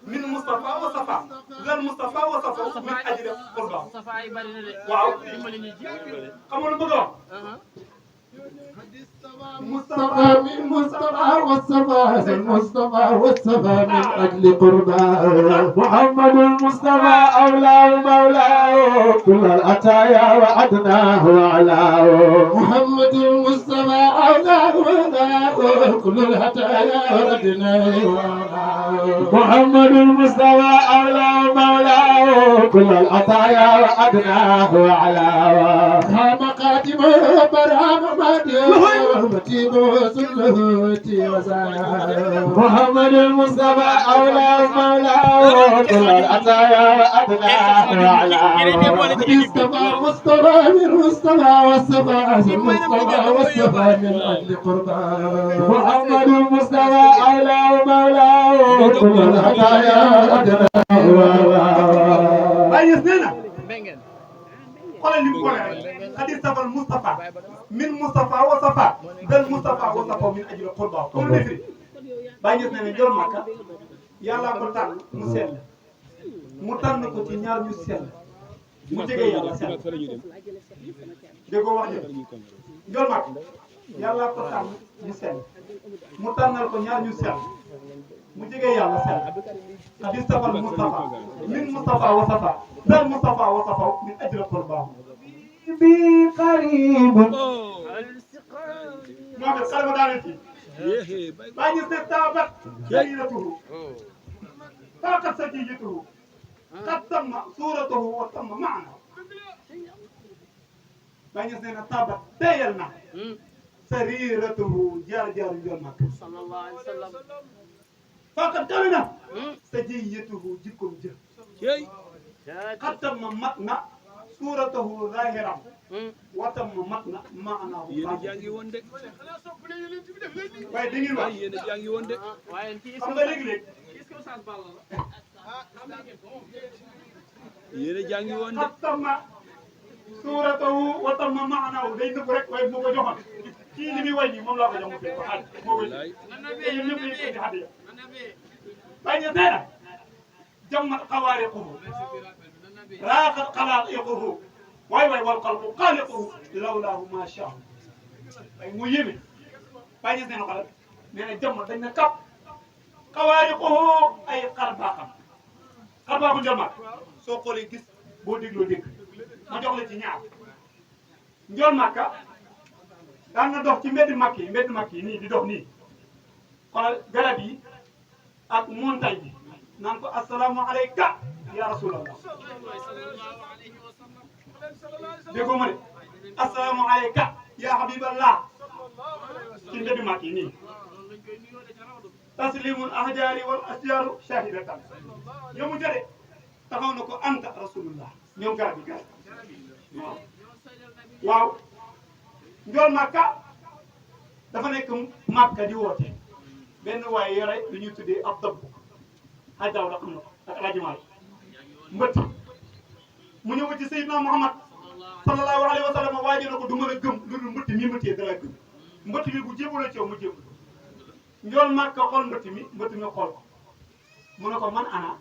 min Mustafa wasafa zal Mustafa wasafa min ajli qurba
Mustafa ay bari na de
waaw
dimbali ñu ci
xam nga lu bëgg a wax
مصطفى من مصطفى والصفا المصطفى والصفا من أجل قرباه محمد المصطفى أولاه مولاه كل العطايا وعدناه وعلاه محمد المصطفى أولاه مولاه كل العطايا وعدناه وعلاه محمد المصطفى أولاه مولاه كل العطايا وعدناه وعلاه قام قادمه برهام ماديه محمد المصطفى أولاه مولاه كل العطايا أدناه وأعلاه مصطفى من مصطفى والصفا المصطفى والصفا من أجل قرباه محمد المصطفى أولاه مولاه كل العطايا أدناه وأعلاه
xoolal li mu boole rek xadis safal Moustapha min Moustapha wa Safa bel Moustapha wa Safa min ajli qurba comme le firi bàyyi gis na ne jël Makka yàllaa ko tànn mu sell mu tànn ko ci ñaar ñu sell mu jege yàlla sell déggoo wax jël jël Makka yàllaa ko tànn mu sell mu tànnal ko ñaar ñu sell mu jege yàlla sell xadis safal Moustapha min Moustapha wa Safa bel Moustapha wa Safa min ajli qurba
بي قريب
ما في خلف دارتي باي استتابت جريرته فاقت سجيته قد تم صورته وتم معنى باي استتابت تيلنا سريرته جار جار جرمك
صلى الله عليه وسلم
فاقت تمنا سجيته جكم جر قد تم متنا صورته ظاهرا وتم متنا معناه waaye da ngeen wax xam nga léeg-léeg
yéen a jàngi woon de
xatama suuratahu wa tamma maanaahu day nëbb rek waaye moo ko joxoon kii li muy way nii moom laa ko jox mu fekk ko xaaj moo koy te ñun ñëpp dañu koy xadiya bàyyi ñu nee na jammat xawaariquhu raaxat xalaaqiquhu waay waay wal qalbu xaaliquhu lawlaahu maa shaa waaye mu yéeme bàyyi ñu nee na xolal nee na jammat dañ na kap xawaariquhu ay xar baaxu njolmaat soo xoolee gis boo dégloo dégg ma jox la ci ñaar njool Makka daan na dox ci mbedd Makka yi nii di dox nii xoolal garab yi ak montagne bi naan ko assalaamu alayka ya rasulallah déggoo ma de assalaamu alayka ya habiballah ci mbedd Makka yi nii taslimul ahjaari wal asjaaru shahidatan yow mu jëre taxaw na ko anta rasulullah ñoom garab yi garab waaw njool Makka dafa nekk Makka di woote benn waaye yore lu ñuy tuddee ab dëbb xaj daaw da xam na ko ak rajimaal mbëtt mu ñëw ci Seydina Muhammad sallallahu alayhi wa sallam waaje na ko du mën a gëm lu dul mbëtt mi mbëttee dala gëm mbëtt mi bu jébaloo ci yow mu jébal njool Makka xool mbëtt mi xool ko mu ne ko man ana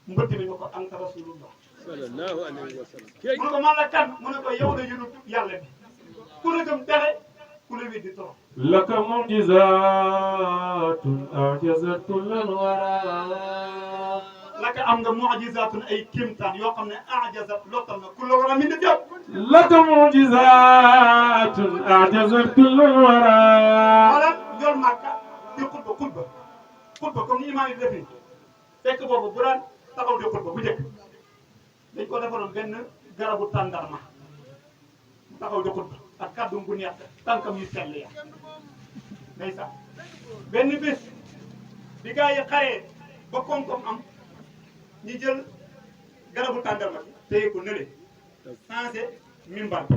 mbëtt mi ne ko anta rasulullah
sallallahu alayhi wa sallam
mu ne ko man la kan mu ne ko yow la yonent yàlla bi ku la gëm tere ku la weddi toro
لك معجزات أعجزت كل الورى
laka am nga mu'jizatun ay kéemtaan yoo xam ne a'jazat lottal na ku la war a mën a jëf
لك معجزات أعجزت كل الورى
wala njool Makka di xutba comme ni imaam yi def nii fekk boobu bu daan taxaw di xutba bu njëkk dañ ko defaroon benn garabu tàndarma mu taxaw di xutba ak kàddum bu neex tànkam yu sell ya ndeysaan benn bés bi gaa yi xaree ba koom-koom am ñi jël garabu tàndarma bi téye ko nële changé mimbar bi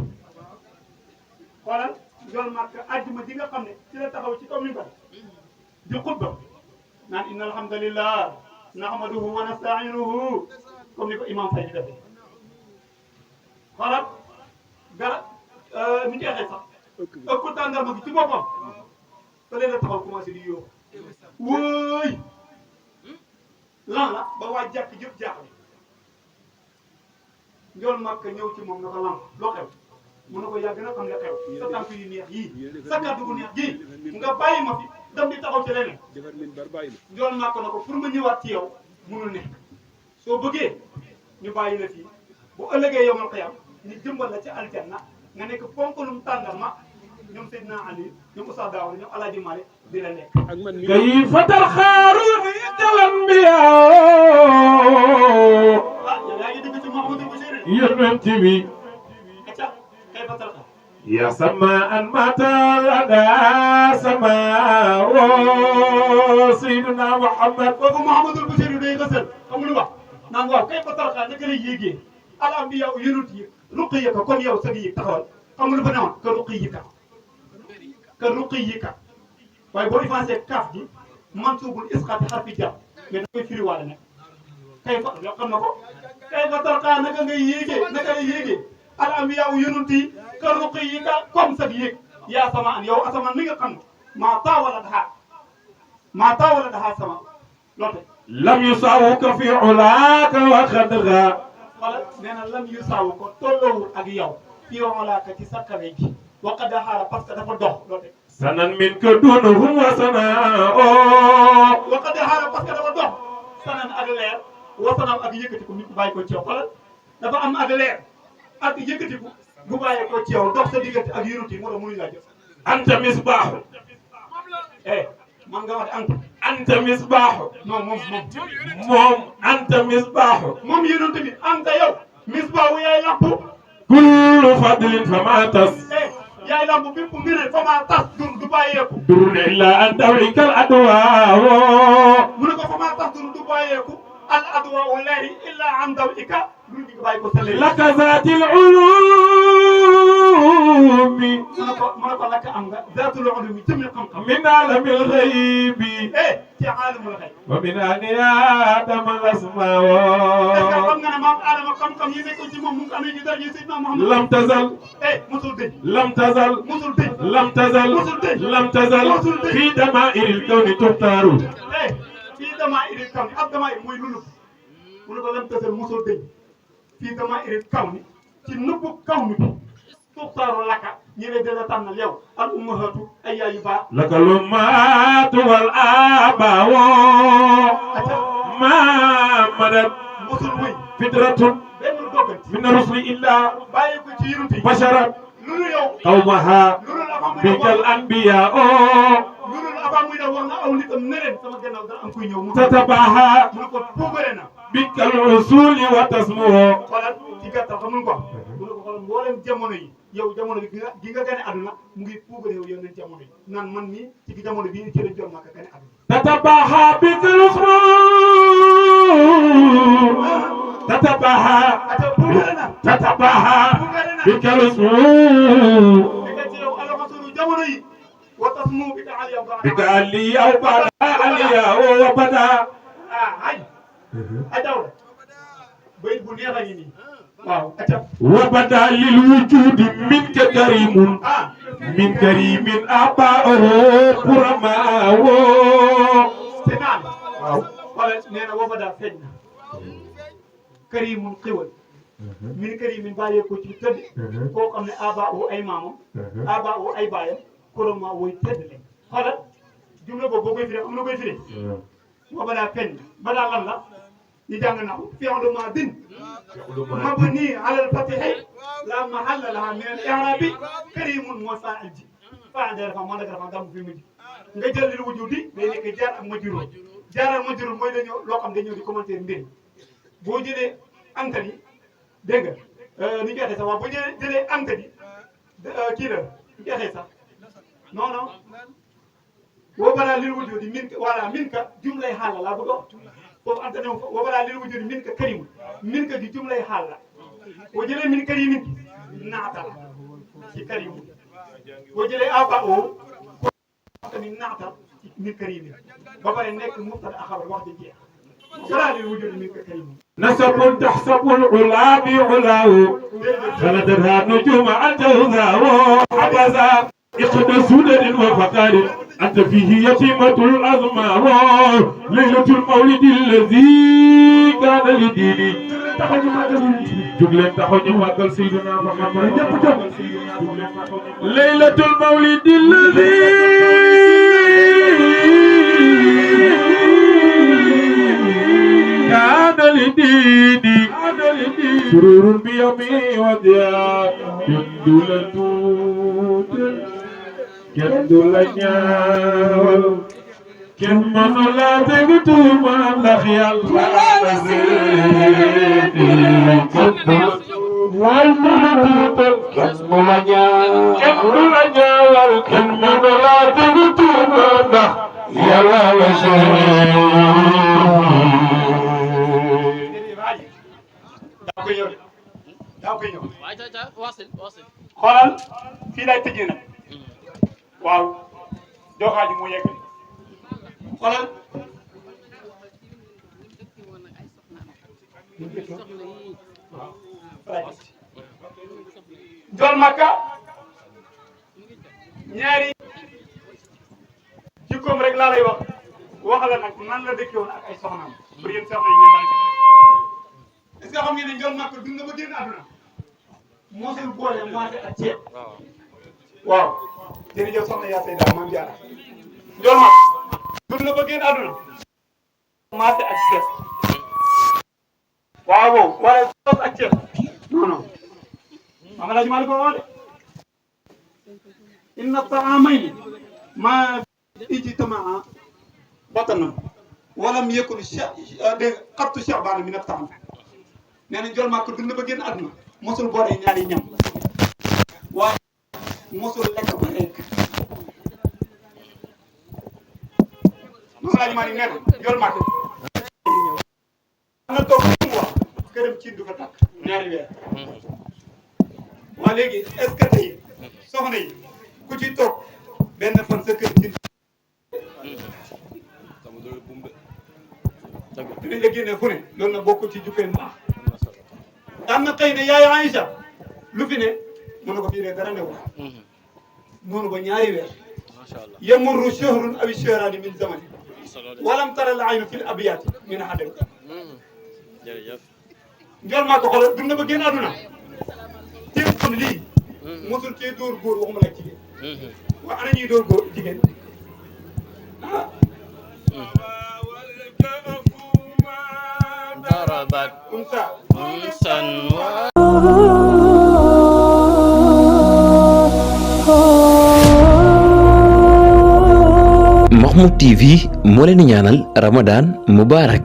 xoolal njool Makka àjjuma ji nga xam ne ci la taxaw ci kaw mimbar di xutba naan inna alhamdulillah nahmaduhu wa nasta'inuhu comme ni ko imam Faye di defee xoolal garab ni ñu jeexee sax ëpp tàndarma gi ci boppam ba léegi la taxaw commencé di yóbbu wóoy lan la ba waa jàkk jëpp jaaxle njool Makka ñëw ci moom na ko lan loo xew mu ne ko yaa gën a xam ne xew sa tànk yu neex yii sa kàddu gu neex gii nga bàyyi ma fi dem di taxaw ci leneen njool naa ko na ko pour ma ñëwaat ci yow munul ne soo bëggee ñu bàyyi la fii bu ëllëgee yow mal xiyam ñu jëmbal la ci aljanna nga nekk ponkalum tàndarma ñoom Seydina Ali ñoom Oustaz Daawda ñoom Alaaji Malick di la lekk
كيف ترخى رؤية الأنبياء
yaa ngi dégg ci Mouhamadou Bachir
يرتبي
acca kayfa tarqa
يا سماء مات لدى سماء سيدنا محمد
kooku Mouhamadou Bachir day gësal xam lu wax naan waaw kayfa tarqa naka lay yéegee al anbiya yonent yi ruqiya ko comme yow sa yi taxawal xam lu fa newoon ka ruqiyika ka ruqiyika waaye boo effacé kaaf gi mansuubul isqaati xarfi jar mais da koy firiwaale nag kayfa yoo xam na ko kayfa tarqa naka ngay yéegee naka lay yéegee al anbiya yonent yi ka ruqiyika comme sa yéeg yaa samaan yow asamaan mi nga xam ne maa taawala daxaa sama loolu
لم يساوك في علاك وخدغا
wala nee na lam yu saawu ko tolloowul ak yow fii walaaka ci sa kawe gi waqad xaara parce que dafa dox loolu de
سنا منك دونهم وسناء
waqad xaara parce que dafa dox sanan ak leer wasanam ak yëkkatiku mi bàyyi ko ci yow xoolal dafa am ak leer ak yëkkatiku bu bàyyi ko ci yow dox sa diggante ak yonent yi moo tax mënuñu laa jëf
أنت مصباح
man nga wax anta
أنت مصباح
non
موم أنت مصباح
moom yonent bi anta yow misbaahu yaay lamp
كل فضل فما تس
yaay lamp bépp ngëneel fa maa tas du bàyyeeku
دون إلا أن توليك الأدواء
mu ne ko fa maa tas du bàyyeeku al adwa leeri illa an dawika lu di bàyyi ko sa leeri
لك ذات العلوم
mu ne ko lakk am nga zaatul ulumi jëmmi xam-xam
من عالم الغيب
ci aalimul xayb
ومن آن آدم الأسماء
xam nga ne maam Adama xam-xam yi nekkoon ci moom mu ngi amee ci daraja Seydina Muhammad
لم تزل
musul dëñ
لم تزل
musul dëñ
لم تزل لم تزل في دمائر الكون تختار
fii damaa iri kaw ni ab damaa iri mooy lulu mu ne ko lam tasal musul dëñ fii damaa iri kaw ni ci nëbbu kaw ni tuxtaaru laka ñi ne dina tànnal yow al ummahatu ay yaay yu baax
لك الأمهات والآباء ما مدت
musul wuy
فطرة
benn doggant
من الرسل إلا
bàyyi ko ci yirunti
بشرت
lulu yow
قومها
lulu la xam
بك الأنبياء
lulu la avant muy def wax na aw nitam ne leen sama gannaaw dana am kuy ñëw mu
تتباهى
mu ne ko puugare na
بك الرسول وتسمو
xoolal ci gàttal xam nga ko mu ne ko xoolal mboolem jamono yi yow jamono bi gi nga gane àdduna mu ngi puugare yow yeneen jamono yi naan man nii ci jamono bii ci la jot maa ko gane àdduna
تتباهى بك الرسول تتباهى تتباهى بك الرسول
jamono yi watas mu bi ka aliya
بك علي أو بعد علي وبدا
ay dawda bay bu neex a ngi nii waaw acca
وبدا للوجود منك كريم من كريم أباؤه كرماء
senaan waaw wala nee na wobada feeñ na karimun xiwal min karimin bàyyee ko ci tëdd koo xam ne aba wu ay maamam aba wu ay baayam kurama woy tëdd leen xoolal jumla boobu boo koy firi am na koy firi wobada feeñ na badaa lan la ñu jàng na fi'lu maadin mabni ala al-fathi la mahalla laha min al-i'rabi karimun mooy faa'il ji faa'il dafa mën a dafa gàmm fi mujj nga jël li wujudi day nekk jaar ak majruur jaar ak majruur mooy dañoo loo xam dañoo di commentaire mbir boo jëlee antani dégg nga ni ñu koy waxee sax waaw boo jëlee antani kii la ñu koy waxee sax non non boo balaa li wujudi min voilà min ka jumlay xaal la laa bëgg a wax foofu antani boo balaa li wujudi min ka karim min ka gi jumlay xaal la boo jëlee min karimin naata la ci karim boo jëlee aba o tamit naata min karimin ba pare nekk mubtada xabar wax di jeex balaa li wujudi min ka karim
نسب تحسب العلا بعلاه خلدتها نجوم الجوزاء حبذا إقد سدد وفقار أنت فيه يتيمة الأزمار ليلة المولد الذي كان لديني جبلين تخوني وقال سيدنا محمد ليلة المولد الذي كان لديني سرور بيومي وضياء كندولة ñaawal kenn mënu la tegu tuuma ndax yàlla la seeti laay mënu tuutal kenn mu la ñaawal kenn mënu la tegu tuuma ndax yàlla la
seeti xoolal fii lay tëjee nag waaw doxaaji mu yegg xoolal Njool Makka ñaari jikkoom rek laa lay wax la nag nan la dëkkee woon ak ay soxnaam pour yéen soxna yi ngeen daal est-ce que xam ngeen ne Njool Makka dund na ba génn àdduna mosul boole maate ak ceeb waaw jërëjëf soxna yaa Seyda Maam Jaara Njool Makka dund na ba génn àdduna maate ak ceeb waaw wala soos ak ceeb non non Mame El Hadji Malick ko wax de inna ta'amayni ma ijtamaa batanan walam yakun qattu sha'ban min at-ta'am nee na Njool Makka dund na ba génn àdduna mosul boole ñaari ñam waaye mosul lekk ba lekk Mame El Hadji Malick nee na Njool Makka nga toog mu wax këram ci du fa tàkk ñaari weer waa léegi est-ce que tey soxna yi ku ci toog benn fan sa kër ci dinañ la génne fu ne loolu nag bokkul ci jukkeen baax am na tey ne yaay Aïcha lu fi ne mën na ko fii ne dara newul noonu ba ñaari weer yamurru shahrun aw shahraani min zamani walam tara al aynu fil abyaati min hadam Njool Makka xoolal dund na ba génn àdduna téem kon lii mosul cee dóor góor waxuma la jigéen waa ana ñuy dóor góor jigéen ah
ضربت أنسا
Mahmoud TV moo leen di ñaanal Ramadan Mubarak